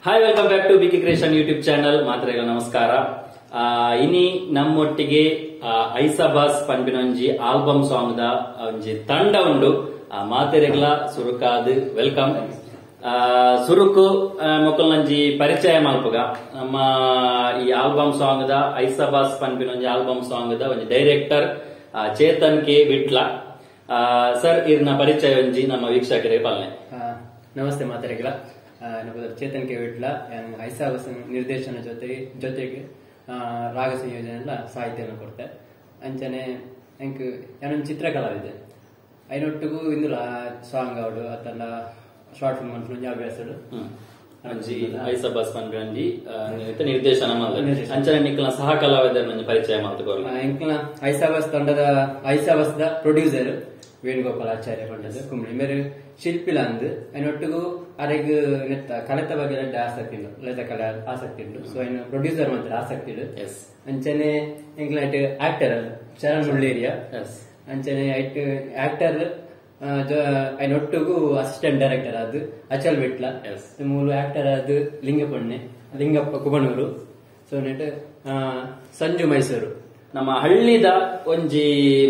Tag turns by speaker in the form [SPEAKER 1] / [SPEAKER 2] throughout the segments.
[SPEAKER 1] Hi, welcome back to BK creation YouTube channel. ಮಾತ್ರೆಗಳ ನಮಸ್ಕಾರ. ಇನಿ ನಮ್ಮೊಟ್ಟಿಗೆ ಐಸಾಬಾಸ್ ಪನ್ಪಿನೊಂಜಿ ಆಲ್ಬಮ್ ಸಾಂಗ್ ದ ಒಂಜಿ ತಂಡ ಉಂಡು. ಮಾತೆರೆಗ್ಲ ಸುರುಕಾದ್ welcome. ಸುರುಕು ಮೊಕಲ್ನಂಜಿ ಪರಿಚಯ ಮಲ್ಪುಗ. ನಮ್ಮ ಈ ಆಲ್ಬಮ್ ಸಾಂಗ್ ದ ಐಸಾಬಾಸ್ ಪನ್ಪಿನೊಂಜಿ ಆಲ್ಬಮ್ ಸಾಂಗ್ ದ ಒಂಜಿ director Chetan K Vitla sir, ಇರ್ನ ಪರಿಚಯ ಒಂಜಿ ನಮ್ಮ ವೀಕ್ಷಕರಿಗೆ ಪಾಲನೆ.
[SPEAKER 2] ನಮಸ್ತೆ ಮಾತೆರೆಗ್ಲ, ಚೇತನ್ ಕೆ ವಿಟ್ಲ. ಐಸಾಬಾಸ್ ನಿರ್ದೇಶನ ಜೊತೆಗೆ ರಾಗ ಸಂಯೋಜನೆ ಎಲ್ಲ ಸಾಹಿತ್ಯವನ್ನು ಕೊಡ್ತೆ. ಅಂಚನೆ ಎಂಕ್ ಯಾನೊಂದು ಚಿತ್ರಕಲಾವಿದೆ. ಐನೊಟ್ಟಿಗೂ ಇಂದುಲ ಸಾಂಗ್ ಅವಡು ಅತ್ತಲ್ಲ ಶಾರ್ಟ್ ಫಿಲ್ಮ್ ಅನ್ಪುನ ಅಭ್ಯಾಸಡು.
[SPEAKER 1] ಒಂಜಿ ಐಸಾಬಾಸ್ ಪನ್ಪಿ ಒಂಜಿ ನಿರ್ದೇಶನ ಮಲ್ತೆ. ಅಂಚನೆ ನಿಕ್ಲ ಸಹ ಕಲಾವಿದರ ಒಂಜಿ ಪರಿಚಯ ಮಲ್ತುಕೊರ್ಲ.
[SPEAKER 2] ಎಂಕ್ಲ ಐಸಾಬಾಸ್ ತಂಡದ ಐಸಾಬಾಸ್ ದ ಪ್ರೊಡ್ಯೂಸರ್ ವೇಣುಗೋಪಾಲ್ ಆಚಾರ್ಯ ಪಂಡದ ಕುಂಬ್ಳಿ ಮೇರೆ ಶಿಲ್ಪಿಲ ಅಂದ್. ಐನೊಟ್ಟಿಗೂ ಅರೆಗ್ ನೆತ್ತ ಕಲೆತ ಬಗ್ಗೆ ಎಡ್ಡೆ ಆಸಕ್ತಿ ಉಂಡು, ಲಲಿತ ಕಲೆ ಆಸಕ್ತಿ ಉಂಡು. ಸೊ ಐನ ಪ್ರೊಡ್ಯೂಸರ್ ಮಾತ್ರ ಆಸಕ್ತಿ ಉಂಡು. ಅಂಚನೆ ಎಂಕ್ಲ ಐಟ್ ಆಕ್ಟರ್ ಚರಣ್ ಮುಳ್ಳೇರಿಯ. ಅಂಚನೆ ಐಟ್ ಆಕ್ಟರ್ ಐನೊಟ್ಟಿಗೂ ಅಸಿಸ್ಟೆಂಟ್ ಡೈರೆಕ್ಟರ್ ಅದು ಅಚಲ್ ವಿಟ್ಲ. ಮೂಲು ಆಕ್ಟರ್ ಅದು ಲಿಂಗಪಣ್ಣೆ ಲಿಂಗಪ್ಪ ಕುಬಣೂರು. ಸೊ ನೆಟ್ ಸಂಜು ಮೈಸೂರು.
[SPEAKER 1] ನಮ್ಮ ಹಳ್ಳಿದ ಒಂಜಿ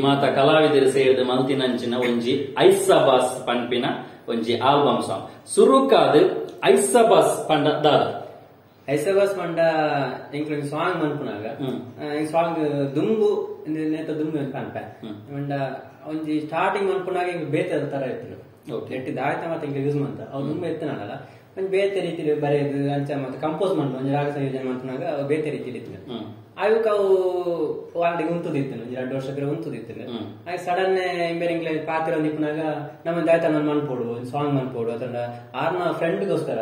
[SPEAKER 1] ಮಾತ ಕಲಾವಿದರು ಸೇರಿದ ಮಲ್ತಿನಂಚಿನ ಒಂಜಿ ಐಸಾಬಾಸ್ ಪನ್ಪಿನ ಒಂಜಿ ಆಲ್ಬಮ್ ಸಾಂಗ್. ಸುರುಕಾದ್ ಐಸಾಬಾಸ್ ಪಂಡ ದಾದ?
[SPEAKER 2] ಐಸಾಬಾಸ್ ಪಂಡ ಎಂಕ್ಲ ಸಾಂಗ್ ಮನ್ಪುನಾಗ ಸಾಂಗ್ ದುಂಬು ನೇತ ದುಂಬು ಪನ್ಪೆ ಪಂಡ ಒಂಜಿ ಸ್ಟಾರ್ಟಿಂಗ್ ಮನ್ಪುನಾಗ ಇಂಗ್ ಬೇತೆ ತರ ಇತ್ತು. ಎಟ್ಟಿ ದಾಯ್ತ ಮತ್ತೆ ಇಂಗ್ ಯೂಸ್ ಮಂತ ಅವು ದುಂಬು ಎತ್ತನಲ್ಲ ಒಂಜಿ ಬೇತೆ ರೀತಿಲಿ ಬರೆದು ಅಂಚ ಮತ್ತೆ ಕಂಪೋಸ್ ಮಾಡ್ತು. ಒಂಜಿ ರಾಗ ಸಂಯೋಜನೆ ಮನ್ಪುನಾಗ ಅವು ಬೇತೆ ರೀತಿಲಿ ಇತ್ತು. ಅವಕ್ಕೆ ಅವು ಆಲ್ರೆಡಿ ಉಂತುದಿತ್ತು, ಒಂಜಿ 2 ವರ್ಷ ಉಂತುದಿತ್ತು. ಹಾಗೆ ಸಡನ್ ಇಂಬೇರಿಂಗ್ಲ ಪಾತ್ರ ಒಂದಿಪ್ಪುನಾಗ ನಮ್ಮ ದಾಯ್ತ ಮನ್ಪೋಡು ಒಂದು ಸಾಂಗ್ ಮನ್ಪೋಡು ಅಥವಾ ಆರ್ನ ಫ್ರೆಂಡ್ಗೋಸ್ಕರ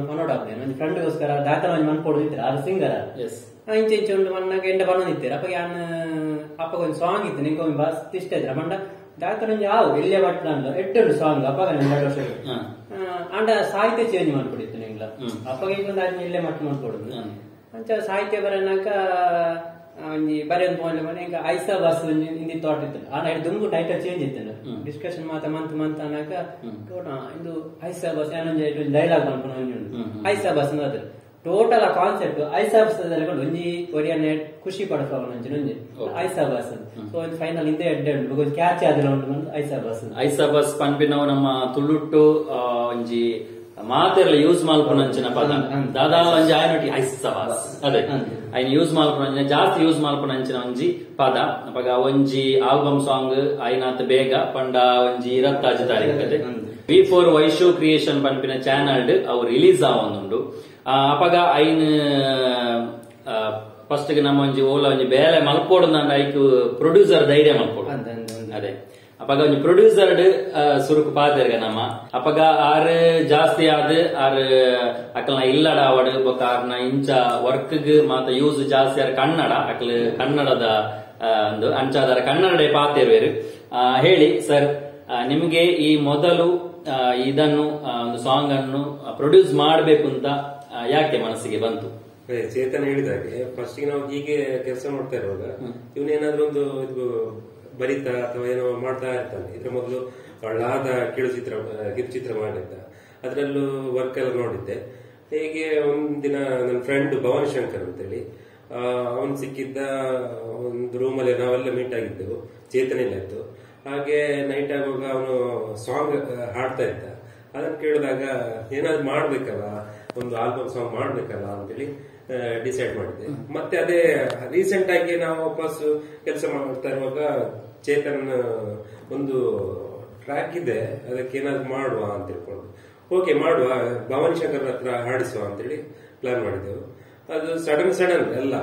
[SPEAKER 2] ಕನ್ನಡ ಆಗ್ತೇನೆ ಒಂಜಿ ಫ್ರೆಂಡ್ಗೋಸ್ಕರ ದಾಯ್ತ ಒಂಜಿ ಮನ್ಪೋಡು ಇತ್ತು. ಆರ್ ಸಿಂಗರ್ ಇಂಚ ಇಂಚ ಉಂಡು ಮನ್ನಾಗ ಎಂಡ ಬನ್ನೊಂದಿತ್ತಾರೆ. ಅಪ್ಪ ಯಾನ್ ಅಪ್ಪಗ ಒಂದು ಸಾಂಗ್ ಇತ್ತು ನಿಂಗೆ ಒಮ್ಮೆ ಬಸ್ ಇಷ್ಟ ಇದ್ರ ಮಂಡ ದಾಯ್ತ ಒಂಜಿ ಆವು ಎಲ್ಲಿಯ ಬಟ್ಲ ಅಂದ ಎಟ್ಟುಂಡು ಸಾಂಗ್ ಅಪ್ಪಗ 2 ವರ್ಷ ಅಂಡ ಸಾಹಿತ್ಯ ಚೇಂಜ್ ಮಾಡ್ಕೊಡಿತ್ತು ನಿಂಗ್ಲ. ಅಪ್ಪಗ ಇಂಗ್ಲ ಇಲ್ಲೇ ಮಟ್ಟ ಮಾಡ್ಕೊಡುದು. ಅಂಚ ಸಾಹಿತ್ಯ ಬರನಾಕ ಒಂಜಿ ಬರೆಯೊಂದು ಪೋನ್ಲೆ ಮನೆ ಈಗ ಐಸಾಬಾಸ್ ಒಂಜಿ ಇಂದಿ ಥಾಟ್ ಇತ್ತು. ಆನ ದುಂಬು ಟೈಟಲ್ ಚೇಂಜ್ ಇತ್ತು. ಡಿಸ್ಕಷನ್ ಮಾತ ಮಂತ್ ಮಂತ್ ಅನ್ನಾಕ ಇದು ಐಸಾಬಾಸ್ ಏನೊಂಜಿ ಡೈಲಾಗ್ ಮನ್ಪುನ ಒಂಜಿ ಉಂಡು ಐಸಾಬಾಸ್ ಅಂದ್ರೆ ಟೋಟಲ್ ಆ ಕಾನ್ಸೆಪ್ಟ್ ಐಸಾಬಾಸ್ ಒಂಜಿ ಒರಿಯನ್ನೇ ಖುಷಿ ಪಡಪವನ ಒಂಜಿ ಒಂಜಿ ಐಸಾಬಾಸ್. ಸೊ ಒಂದು ಫೈನಲ್ ಇಂದೇ ಎಡ್ಡೆ ಉಂಡು because catch ಆದ್ರೆ ಉಂಟು ಐಸಾಬಾಸ್.
[SPEAKER 1] ಐಸಾಬಾಸ್ ಪನ್ಪಿನವು ನಮ್ಮ ತುಳುಟ್ಟು ಒಂಜಿ ಮಾತೆರ್ಲ ಯೂಸ್ ಮಲ್ಪುನಂಚಿನ ಪದ. ದಾದಾ ಒಂಜಿ ಆಯನೊಟ್ಟಿ ಐಸಾಬಾಸ್ ಅದೇ ಐನ್ ಯೂಸ್ ಮಲ್ಪುನಂಚಿನ ಜಾಸ್ತಿ ಯೂಸ್ ಮಲ್ಪುನಂಚಿನ ಒಂಜಿ ಪದ. ಅಪಗ ಒಂಜಿ ಆಲ್ಬಮ್ ಸಾಂಗ್ ಐನಾತ್ ಬೇಗ ಪಂಡ ಒಂಜಿ 25 ತಾರೀಕು ಅದೇ V4 Vaishu creation ಪನ್ಪಿನ ಚಾನಲ್ ಅವು ರಿಲೀಸ್ ಆವೊಂದುಂಡು. ಅಪಗ ಐನ್ ಫಸ್ಟ್ ಗೆ ನಮ್ಮ ಒಂಜಿ ಓಲ ಒಂಜಿ ಬೇಲೆ ಮಲ್ಪೋಡು ಐಕ್ ಪ್ರೊಡ್ಯೂಸರ್ ಧೈರ್ಯ ಮಲ್ಪೋಡು. ಅದೇ ಅಪಗ ಒಂಜಿ ಪ್ರೊಡ್ಯೂಸರ್ ಸುರುಕು ಪಾತೆರ್ಗ ನಮ್ಮ ಅಪಗ ಆರ್ ಜಾಸ್ತಿ ಆದ್ ಆರ್ ಅಕಲ್ನ ಇಲ್ಲಡ ಅವಡು ಬೊಕ್ಕ ಆರ್ನ ಇಂಚ ವರ್ಕ್ ಮಾತ ಯೂಸ್ ಜಾಸ್ತಿ ಆರ್ ಕನ್ನಡ ಅಕಲ್ ಕನ್ನಡದ ಒಂದು ಅಂಚಾದಾರ ಕನ್ನಡ ಪಾತೆರ್ವೇರು. ಹೇಳಿ ಸರ್, ನಿಮಗೆ ಈ ಮೊದಲು ಇದನ್ನು ಒಂದು ಸಾಂಗ್ ಅನ್ನು ಪ್ರೊಡ್ಯೂಸ್ ಮಾಡಬೇಕು ಅಂತ ಯಾಕೆ ಮನಸ್ಸಿಗೆ ಬಂತು?
[SPEAKER 3] ಚೇತನ್ ಹೇಳಿದಾಗೆ ಫಸ್ಟ್ ನಾವು ಹೀಗೆ ಕೆಲಸ ಮಾಡ್ತಾ ಇರುವಾಗ ಇವನೇನಾದ್ರೂ ಒಂದು ಇದು ಬರಿತಾ ಅಥವಾ ಏನೋ ಮಾಡ್ತಾ ಇರ್ತಾನೆ. ಇದ್ರ ಮೊದಲು ಲಾದ ಕಿರುಚಿತ್ರ ಮಾಡಿದ್ದ, ಅದರಲ್ಲೂ ವರ್ಕ್ ಎಲ್ಲ ನೋಡಿದ್ದೆ. ಹೀಗೆ ಒಂದಿನ ನನ್ನ ಫ್ರೆಂಡ್ ಭವಾನಿ ಶಂಕರ್ ಅಂತೇಳಿ ಅವನು ಸಿಕ್ಕಿದ್ದ. ಒಂದು ರೂಮಲ್ಲಿ ನಾವೆಲ್ಲ ಮೀಟ್ ಆಗಿದ್ದೆವು, ಚೇತನ ಇಲ್ಲ ಇತ್ತು. ಹಾಗೆ ನೈಟ್ ಆಗುವಾಗ ಅವನು ಸಾಂಗ್ ಹಾಡ್ತಾ ಇದ್ದ. ಅದನ್ನು ಕೇಳಿದಾಗ ಏನಾದ್ರು ಮಾಡ್ಬೇಕಲ್ಲ, ಒಂದು ಆಲ್ಬಮ್ ಸಾಂಗ್ ಮಾಡ್ಬೇಕಲ್ಲ ಅಂತೇಳಿ ಡಿಸೈಡ್ ಮಾಡಿದ್ದೆ. ಮತ್ತೆ ಅದೇ ರೀಸೆಂಟ್ ಆಗಿ ನಾವು ವಾಪಸ್ ಕೆಲಸ ಮಾಡ್ತಾ ಇರುವಾಗ ಚೇತನ್ ಒಂದು ಟ್ರ್ಯಾಕ್ ಇದೆ, ಅದಕ್ಕೆ ಏನಾದ್ರು ಮಾಡುವ ಅಂತ ಹೇಳ್ಕೊಂಡು ಓಕೆ ಮಾಡುವ, ಭವಾನಿ ಶಂಕರ್ ಹತ್ರ ಹಾಡಿಸುವ ಅಂತೇಳಿ ಪ್ಲಾನ್ ಮಾಡಿದ್ದೆವು. ಅದು ಸಡನ್ ಸಡನ್ ಎಲ್ಲ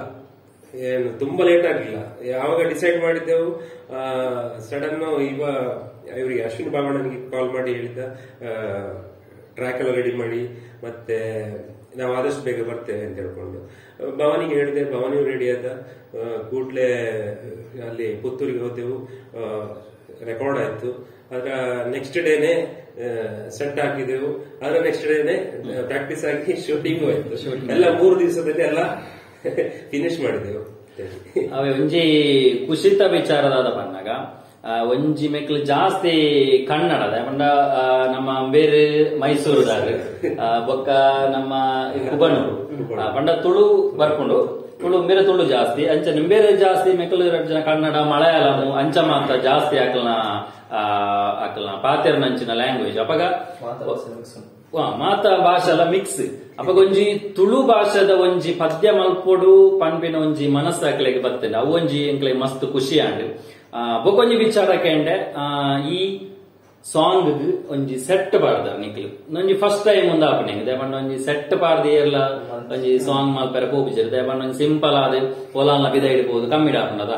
[SPEAKER 3] ಏನು ತುಂಬಾ ಲೇಟ್ ಆಗಿಲ್ಲ. ಯಾವಾಗ ಡಿಸೈಡ್ ಮಾಡಿದ್ದೆವು ಸಡನ್ ಇವರಿಗೆ ಅಶ್ವಿನ್ ಬಾವಣ್ಣನಿಗೆ ಕಾಲ್ ಮಾಡಿ ಹೇಳಿದ್ದ, ಟ್ರ್ಯಾಕ್ ಎಲ್ಲ ರೆಡಿ ಮಾಡಿ ಮತ್ತೆ ನಾವು ಆದಷ್ಟು ಬೇಗ ಬರ್ತೇವೆ ಅಂತ ಹೇಳ್ಕೊಂಡು ಭವಾನಿಗೆ ಹೇಳಿದೆ. ಭವಾನಿಯು ರೆಡಿ ಆದ ಕೂಡ್ಲೆ ಅಲ್ಲಿ ಪುತ್ತೂರಿಗೆ ಹೋದೆವು, ರೆಕಾರ್ಡ್ ಆಯ್ತು. ಅದರ ನೆಕ್ಸ್ಟ್ ಡೇನೆ ಸೆಟ್ ಹಾಕಿದೆವು. ಅದರ ನೆಕ್ಸ್ಟ್ ಡೇನೆ ಪ್ರಾಕ್ಟೀಸ್ ಆಗಿ ಶೂಟಿಂಗ್ ಆಯ್ತು. ಎಲ್ಲ 3 ದಿವಸದಲ್ಲಿ ಎಲ್ಲ ಫಿನಿಶ್ ಮಾಡಿದೆವು.
[SPEAKER 1] ಒಂಜಿ ಕುಸಿತ ವಿಚಾರದಾದ ಪನ್ನಾಗ ಒಂಜಿ ಮೆಕ್ಲು ಜಾಸ್ತಿ ಕನ್ನಡದ ಪಂಡ ನಮ್ಮ ಬೇರೆ ಮೈಸೂರುದಾರು ಬೊಕ್ಕ ನಮ್ಮ ಕುಬನೂರು ಪಂಡ ತುಳು ಬರ್ಕೊಂಡು ತುಳು ಬೇರೆ ತುಳು ಜಾಸ್ತಿ ಅಂಚ ನಿಂಬೇರೆ ಜಾಸ್ತಿ ಮೆಕ್ಲು ಎರಡು ಜನ ಕನ್ನಡ ಮಲಯಾಳಂ ಅಂಚ ಮಾತ್ರ ಜಾಸ್ತಿ ಆಕಲ್ನ ಆಕಲ್ನ ಪಾತೆರ್ನಂಚಿನ ಲ್ಯಾಂಗ್ವೇಜ್ ಅಪಗ ಮಾತ ಭಾಷೆಲ ಮಿಕ್ಸ್ ಅಪಗ ಒಂಜಿ ತುಳು ಭಾಷೆದ ಒಂಜಿ ಪದ್ಯ ಮಲ್ಪೊಡು ಪನ್ಪಿನ ಒಂಜಿ ಮನಸ್ಸು ಅಕ್ಲೆಗ್ ಬರ್ತದೆ ಅವು ಒಂಜಿ ಎಂಕ್ಲೆ ಮಸ್ತ್ ಖುಷಿ ಆಂಡ್ ಬೊಕೊಂಜಿ ವಿಚಾರ ಕೇಂಡೆ ಈ ಸಾಂಗ್ ಒಂಜಿ ಸೆಟ್ ಪಾಡ್ದಾರ ನಿಕ್ಲು ಒಂಜಿ ಫಸ್ಟ್ ಟೈಮ್ ಒಂದು ಆಪನಿಂಗ್ ದೇಪಂಡ ಒಂಜಿ ಸೆಟ್ ಪಾಡ್ದು ಏರ್ಲ ಒಂಜಿ ಸಾಂಗ್ ಮಲ್ಪೆರ ಪೋಪಿಜರ್ ದೇಪಂಡ ಒಂಜಿ ಸಿಂಪಲ್ ಆದ್ ಓಲಾನ್ಲ ಬಿದ ಇಡ್ಬೋದು ಕಮ್ಮಿಡ ಆಪುಂಡದ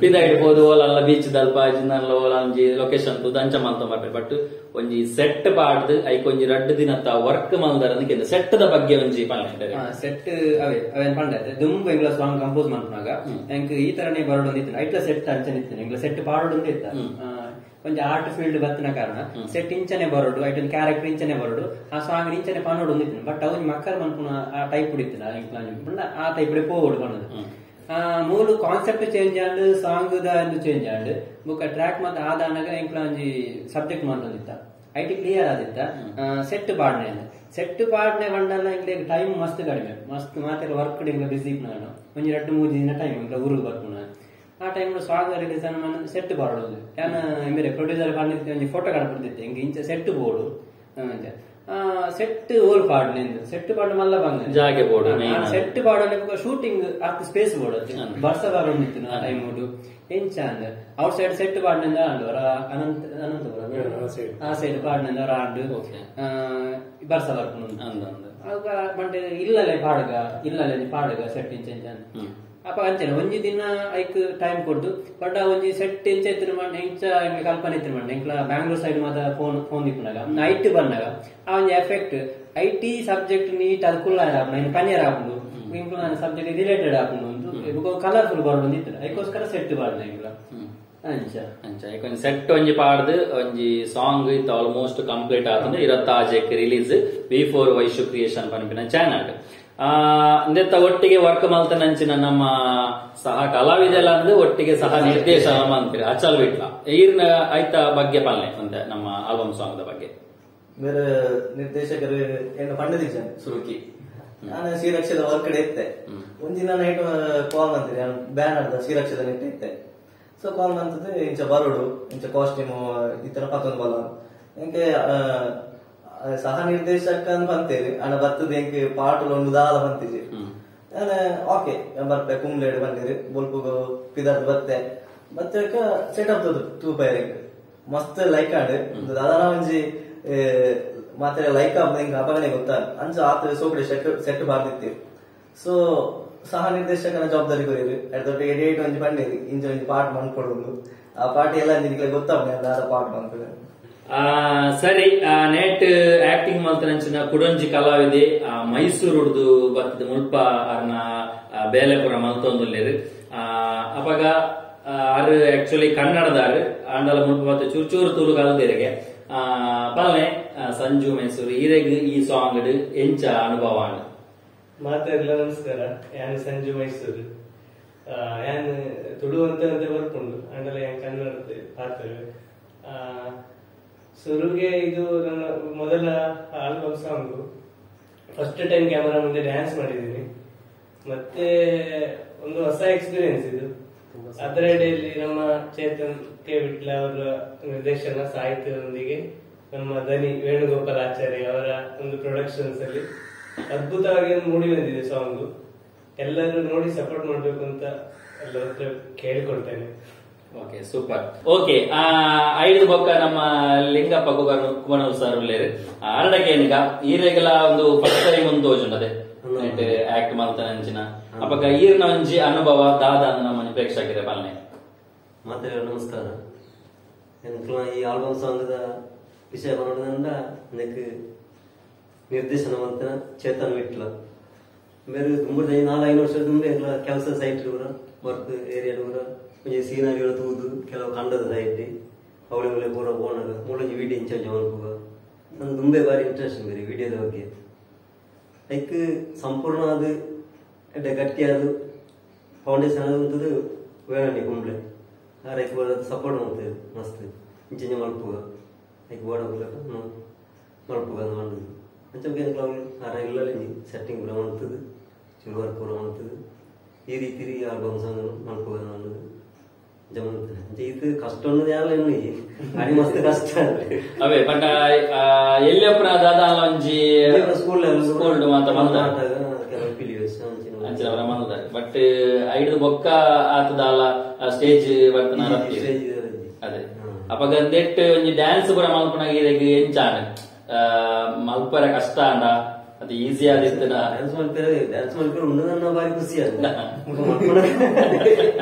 [SPEAKER 1] ಬಿದ ಇಡ್ಬೋದು ಓಲಾನ್ಲ ಬೀಚ್ ದಲ್ಪ ಜಿನ್ನಲ್ಲ ಓಲಾ ಒಂಜಿ ಲೊಕೇಶನ್ ತೂದು ಅಂಚ ಮಲ್ತ ಬರ್ಪೆ ಬಟ್ ಒಂಜಿ ಸೆಟ್ ಪಾಡ್ದು ಐಕ್ ಒಂಜಿ ರಡ್ಡು ದಿನತ್ತ ವರ್ಕ್ ಮಲ್ದಾರ ಸೆಟ್ the ಬಗ್ಗೆ ಒಂಜಿ ಪನ್ಲೆ
[SPEAKER 2] ಸೆಟ್ ಅವೇ ಅವೇನ್ ಪಂಡ ದುಂಬು ಎಂಗ್ಲ ಸಾಂಗ್ ಕಂಪೋಸ್ ಮಲ್ಪುನಾಗ ಎಂಕ್ ಈ ತರನೇ ಬರೋಡು ಇತ್ತು ಐಟ್ಲ ಸೆಟ್ ಅಂಚನೆ ಇತ್ತು ಎಂಗ್ಲ ಸೆಟ್ ಪಾಡೋಡು ಇತ್ತ ಒಂಜಿ ಆರ್ಟ್ ಫೀಲ್ಡ್ ಬತ್ತಿನ ಕಾರಣ ಸೆಟ್ ಇಂಚನೆ ಬರೋಡು ಐಟ್ ಒಂದು ಕ್ಯಾರೆಕ್ಟರ್ ಇಂಚನೆ ಬರೋಡು ಆ ಸಾಂಗ್ ಇಂಚನೆ ಪನ್ನೋಡು ಇತ್ತು ಬಟ್ ಅವ್ ಮಕ್ಕಳು ಮನ್ಪುನ ಆ ಟೈಪ್ ಇತ್ತು ಆ ಟೈಪ್ ಪೋವೋಡು ಪನ್ನೋದು ಮೂಲು concept change and song the change and ಬೊಕ್ಕ ಟ್ರ್ಯಾಕ್ ಮತ್ತೆ ಆದಾನಾಗ ಎಂಕ್ಲ ಒಂಜಿ ಸಬ್ಜೆಕ್ಟ್ ಮಾಡ್ಕೊಂಡಿತ್ತ IT clear ಆದಿತ್ತ ಸೆಟ್ ಪಾಡ್ನೆ ಸೆಟ್ ಪಾಡ್ನೆ ಬಂಡಲ್ಲ ಇಂಗ್ಲೆ ಟೈಮ್ ಮಸ್ತ್ ಕಡಿಮೆ ಮಸ್ತ್ ಮಾತೆಲ್ಲ ವರ್ಕ್ ಇಂಗ್ಲ ಬಿಸಿ ನಾನು ಒಂಜಿ ರಡ್ಡು ಮೂರು ದಿನ ಟೈಮ್ ಇಂಗ್ಲ ಊರಿಗೆ ಬರ್ಪುನ ಆ ಟೈಮ್ ಸಾಂಗ್ ರಿಲೀಸ್ ಅನ್ನ ಸೆಟ್ ಪಾಡೋದು ಯಾನ ಬೇರೆ ಪ್ರೊಡ್ಯೂಸರ್ ಪಾಡ್ನಿತ್ತೆ ಒಂಜಿ ಫೋಟೋ ಕಡಪಿಡ್ತಿತ್ತೆ ಹಿಂಗೆ ಇಂಚ ಸೆಟ್ ಬೋರ್ಡು ಸೆಟ್ ಓಲ್ ಪಾಡ್ನೆ ಸೆಟ್ ಪಾಡ್ ಮಲ್ಲ ಬಂಗ
[SPEAKER 1] ಜಾಗೆ ಬೋರ್ಡು
[SPEAKER 2] ಸೆಟ್ ಪಾಡೋನೆ ಶೂಟಿಂಗ್ ಅತ್ ಸ್ಪೇಸ್ ಬೋರ್ಡ್ ಬರ್ಸ ಬರೋಣಿತ್ತು ಆ ಟೈಮ್ ಎಂಚ ಅಂದ್ ಔಟ್ ಸೈಡ್ ಸೆಟ್ ಪಾಡ್ನಿಂದ ಆಂಡು ಅನಂತ ಅನಂತಪುರ ಆ ಸೈಡ್ ಪಾಡ್ನಿಂದ ಆಂಡು ಬರ್ಸ ಬರ್ಪುಂಡು ಮಂಟೆ ಇಲ್ಲಲೆ ಪಾಡುಗ ಇಲ್ಲಲೆ ಪಾಡುಗ ಸೆಟ್ ಇಂಚ ಇಂಚ ಅಪ್ಪ ಅಂಚನೆ ಒಂಜಿ ದಿನ ಐಕ್ ಟೈಮ್ ಕೊಡ್ದು ಬಟ್ ಒಂಜಿ ಸೆಟ್ ಇಂಚ ಇತ್ತಿನ ಮಂಡೆ ಇಂಚ ಎಂಕ್ ಕಲ್ಪನೆ ಇತ್ತಿನ ಮಂಡೆ ಎಂಕ್ಲ ಬ್ಯಾಂಗ್ಳೂರ್ ಸೈಡ್ ಮಾತ ಫೋನ್ ಫೋನ್ ದಿಪ್ಪುನಾಗ ನೈಟ್ ಬಂದಾಗ ಆ ಒಂಜಿ effect I T subject neat ಅದು ಕುಲ್ಲ ಆಪುಂಡು ಪನಿಯರ್ ಆಪುಂಡು ಇಂಕ್ಲ ಸಬ್ಜೆಕ್ಟ್ ರಿಲೇಟೆಡ್ ಆಪುಂಡು ಒಂದು ಕಲರ್ಫುಲ್ ಬರೋದು ಇತ್ತು ಐಕೋಸ್ಕರ ಸೆಟ್ ಪಾಡ್ನ ಎಂಕ್ಲ ಅಂಚ
[SPEAKER 1] ಅಂಚ ಒಂಜಿ ಸೆಟ್ ಒಂಜಿ ಪಾಡ್ದು ಒಂಜಿ ಸಾಂಗ್ ಇತ್ತು ಆಲ್ಮೋಸ್ಟ್ ಕಂಪ್ಲೀಟ್ ಆತಂದ್ರೆ ಇರತ್ತಾಜೆಕ್ ರಿಲೀಸ್ V4 Vaishu creation ಪನ್ಪಿನ ಚಾನಲ್ ಇಂದೆತ್ತ ಒಟ್ಟಿಗೆ ವರ್ಕ್ ಮಲ್ತನಂಚಿನ ನಮ್ಮ ಸಹ ಕಲಾವಿದೆಲ್ಲ ಅಂದು ಒಟ್ಟಿಗೆ ಸಹ ನಿರ್ದೇಶನ ಅಂತೀರಿ ಅಚಲ್ ವಿಟ್ಲ ಈರ್ನ ಐತ ಬಗ್ಗೆ ಪಲ್ಲೆ ಅಂತೆ ನಮ್ಮ ಆಲ್ಬಮ್ ಸಾಂಗ್ the ಬಗ್ಗೆ
[SPEAKER 4] ಬೇರೆ ನಿರ್ದೇಶಕರು ಏನು ಪಂಡದಿಜ ಸುರುಕಿ ನಾನು ಶ್ರೀರಕ್ಷದ ವರ್ಕ್ ಕಡೆ ಇತ್ತೆ ಒಂದಿನ ನೈಟ್ ಕಾಲ್ ಅಂತೀರಿ ನಾನು ಬ್ಯಾನ್ ಆಡ್ದ ಶ್ರೀರಕ್ಷದ ನೆಟ್ ಇತ್ತೆ ಸೊ ಕಾಲ್ ಅಂತದ್ದು ಇಂಚ ಬರೋಡು ಇಂಚ ಕಾಸ್ಟ್ಯೂಮ್ ಈ ತರ ಪತ್ತೊಂದು ಬಲ ಎಂಕೆ ಸಹ ನಿರ್ದೇಶಕ ಅಂತ ಬಂತೇರಿ ಅಣ್ಣ ಬರ್ತದೆ ಎಂಕೆ ಪಾಟಲು ಒಂದು ದಾಲ ಬಂತಿಜಿ ನಾನು ಓಕೆ ಬರ್ತೆ ಕುಂಬ್ಲೇಡ್ ಬಂದಿರಿ ಬೊಲ್ಪುಗು ಪಿದಾರ್ದು ಬತ್ತೆ ಬತ್ತೆ ಸೆಟ್ ಅಪ್ ತೂ ಪೈರಿಂಗ್ ಮಸ್ತ್ ಲೈಕ್ ಆಂಡ್ ದಾದಾನ ಒಂಜಿ ಮಾತ್ರ ಲೈಕ್ ಆಪದ ಹಿಂಗ ಅಪಗನೆ ಗೊತ್ತ ಅಂಚ ಆತ ಸೋಕಡೆ ಸೆಟ್ ಸೆಟ್ ಬಾರ್ದಿತ್ತಿ ಸೊ ಸಹ ನಿರ್ದೇಶಕನ ಜವಾಬ್ದಾರಿ ಕೊರಿರಿ ಅಡ್ದೊಟ್ಟಿಗೆ ಡೇಟ್ ಒಂಜಿ ಬಂದಿರಿ ಇಂಚ ಒಂಜಿ ಪಾಟ್ ಮನ್ಕೊಡೋದು ಆ ಪಾಟ್ ಎಲ್ಲ ನಿನ್ಗೆ ಗೊತ್ತಾಗ ದಾದ ಪಾಟ್ ಮನ್ಕೊಡ
[SPEAKER 1] ಸರಿ ನೆಟ್ ಆಕ್ಟಿಂಗ್ ಮಲ್ತನಂಚಿನ ಕುಡೊಂಜಿ ಕಲಾವಿದೆ ಮೈಸೂರುಡ್ದು ಬರ್ತದೆ ಮುಲ್ಪ ಅರ್ನ ಬೇಲೆಪುರ ಮಲ್ತೊಂದುಲ್ಲೇರು ಅಪಗ ಆರು ಆಕ್ಚುಲಿ ಕನ್ನಡದಾರು ಆಂಡಲ ಮುಲ್ಪ ಮತ್ತೆ ಚೂರು ಚೂರು ತೂರು ಕಲ್ದಿರಿಗೆ ಪಲ್ನೆ ಸಂಜು ಮೈಸೂರು ಈರೆಗ್ ಈ ಸಾಂಗ್ ಎಂಚ ಅನುಭವ
[SPEAKER 5] ಮಾತೆಲ್ಲ ನಮಸ್ಕಾರ ಯಾನ್ ಸಂಜು ಮೈಸೂರು ಯಾನ್ ತುಳು ಅಂತ ಬರ್ಪುಂಡು ಆಂಡಲ ಯಾನ್ ಕನ್ನಡ ಪಾತ್ರ ಸುರುಗೆ ಇದು ನನ್ನ ಮೊದಲ album song. First time camera ಮುಂದೆ ಡ್ಯಾನ್ಸ್ ಮಾಡಿದ್ದೀನಿ ಮತ್ತೆ ಒಂದು ಹೊಸ ಎಕ್ಸ್ಪೀರಿಯನ್ಸ್ ಇದು. ಅದರ ಅಡಿಯಲ್ಲಿ ನಮ್ಮ ಚೇತನ್ ಕೆ ವಿಟ್ಲ ಅವರ ನಿರ್ದೇಶನ ಸಾಹಿತ್ಯದೊಂದಿಗೆ ನಮ್ಮ ದನಿ ವೇಣುಗೋಪಾಲ್ ಆಚಾರ್ಯ ಅವರ ಒಂದು ಪ್ರೊಡಕ್ಷನ್ಸ್ ಅಲ್ಲಿ ಅದ್ಭುತವಾಗಿ ಮೂಡಿ ಬಂದಿದೆ ಸಾಂಗ್. ಎಲ್ಲರೂ ನೋಡಿ ಸಪೋರ್ಟ್ ಮಾಡ್ಬೇಕು ಅಂತ ಎಲ್ಲರ ಹತ್ರ ಕೇಳಿಕೊಳ್ತೇನೆ.
[SPEAKER 1] ಓಕೆ ಸೂಪರ್ ಓಕೆ ಐದು ಬೊಕ್ಕ ನಮ್ಮ ಲಿಂಗಪ್ಪ ಕುಮಾರ್ ಸರ್ ಉಲ್ಲೇರು ಅರಡಕೇನಿಗ ಈರೆಗೆಲ್ಲ ಒಂದು ಫಸ್ಟ್ ಟೈಮ್ ಒಂದು ತೋಜುಂಡದೆ ಆಕ್ಟ್ ಮಲ್ತನಂಚಿನ ಅಪಗ ಈರ್ನ ಒಂಜಿ ಅನುಭವ ದಾದ ನಮ್ಮ ಪ್ರೇಕ್ಷಕರ ಪಾಲನೆ.
[SPEAKER 6] ಮಾತ್ರ ನಮಸ್ಕಾರ. ಈ ಆಲ್ಬಮ್ ಸಾಂಗ್ ವಿಷಯ ಬರೋದ್ರಿಂದ ನನಗೆ ನಿರ್ದೇಶನ ಮಂತನ ಚೇತನ್ ವಿಟ್ಲ ಬೇರೆ ತುಂಬ 4-5 ವರ್ಷದ ಮುಂದೆ ಎಲ್ಲ ಕೆಲಸ ಸೈಟ್ ಕೂಡ ವರ್ಕ್ ಏರಿಯಾ ಕೂಡ ಒಂಜಿ ಸೀನರಿಗಳು ತೂದು ಕೆಲವು ಕಂಡದ ಸೈಟ್ ಅವಳೆ ಒಳ್ಳೆ ಪೂರ ಪೋನಾಗ ಮೂಲೊಂಜಿ ವಿಡಿಯೋ ಇನ್ಚಾರ್ಜ್ ಮಲ್ಪುಗ ನಂಗೆ ತುಂಬೆ ಬಾರಿ ಇಂಟ್ರೆಸ್ಟ್ ಬೇರೆ ವಿಡಿಯೋದ ಬಗ್ಗೆ. ಲೈಕ್ ಸಂಪೂರ್ಣ ಅದು ಎಡ್ಡೆ ಗಟ್ಟಿಯಾದ ಫೌಂಡೇಶನ್ ಅದು ಉಂಟದು ವೇಣಿ ಕುಂಬ್ಳೆ ಆರೈಕ್ ಸಪೋರ್ಟ್ ಮಾಡ್ತೇವೆ ಮಸ್ತ್ ಇಂಚಿನ ಮಲ್ಪುಗ ಐಕ್ ಬೋಡ ಮಲ್ಪುಗ ಅಂದ್ ಅಂಚ ಆರ ಇಲ್ಲಲ್ಲಿ ಸೆಟ್ಟಿಂಗ್ ಪೂರ ಮಾಡ್ತದೆ ಚುರು ವರ್ಕ್ ಪೂರ ಮಾಡ್ತದೆ ಈ ರೀತಿ ಆಲ್ಬಮ್ ಸಾಂಗ್ ಮಲ್ಪುಗ ಅಂದ್ ಇದು ಕಷ್ಟ ಅನ್ನೋದು ಯಾವಲ್ಲ ಅಡಿ ಮಸ್ತ್ ಕಷ್ಟ
[SPEAKER 1] ಅವೇ ಪಂಡ ಎಲ್ಲಿ ದಾದಾ ಒಂಜಿ
[SPEAKER 6] ಸ್ಕೂಲ್
[SPEAKER 1] ಸ್ಕೂಲ್ ಮಾತ
[SPEAKER 6] ಅಂಚಿನ
[SPEAKER 1] ಬಟ್ ಐದು ಬೊಕ್ಕ ಆತದಾಲ ಸ್ಟೇಜ್ ಬರ್ತನ ಅದೇ ಅಪಗ ಅಂದೆಟ್ ಒಂಜಿ ಡ್ಯಾನ್ಸ್ ಪೂರ ಮಲ್ಪುನಾಗ ಇರೆಗ್ ಎಂಚಾಂಡ್ ಮಲ್ಪರೆ ಕಷ್ಟ ಅಂಡ ಅದು ಈಸಿ ಆದಿತ್ತನ
[SPEAKER 6] ಡ್ಯಾನ್ಸ್ ಮಲ್ಪರೆ ಡ್ಯಾನ್ಸ್ ಮಲ್ಪರೆ ಉಂಡದನ್ನ ಬಾರಿ ಖುಷಿ ಆದ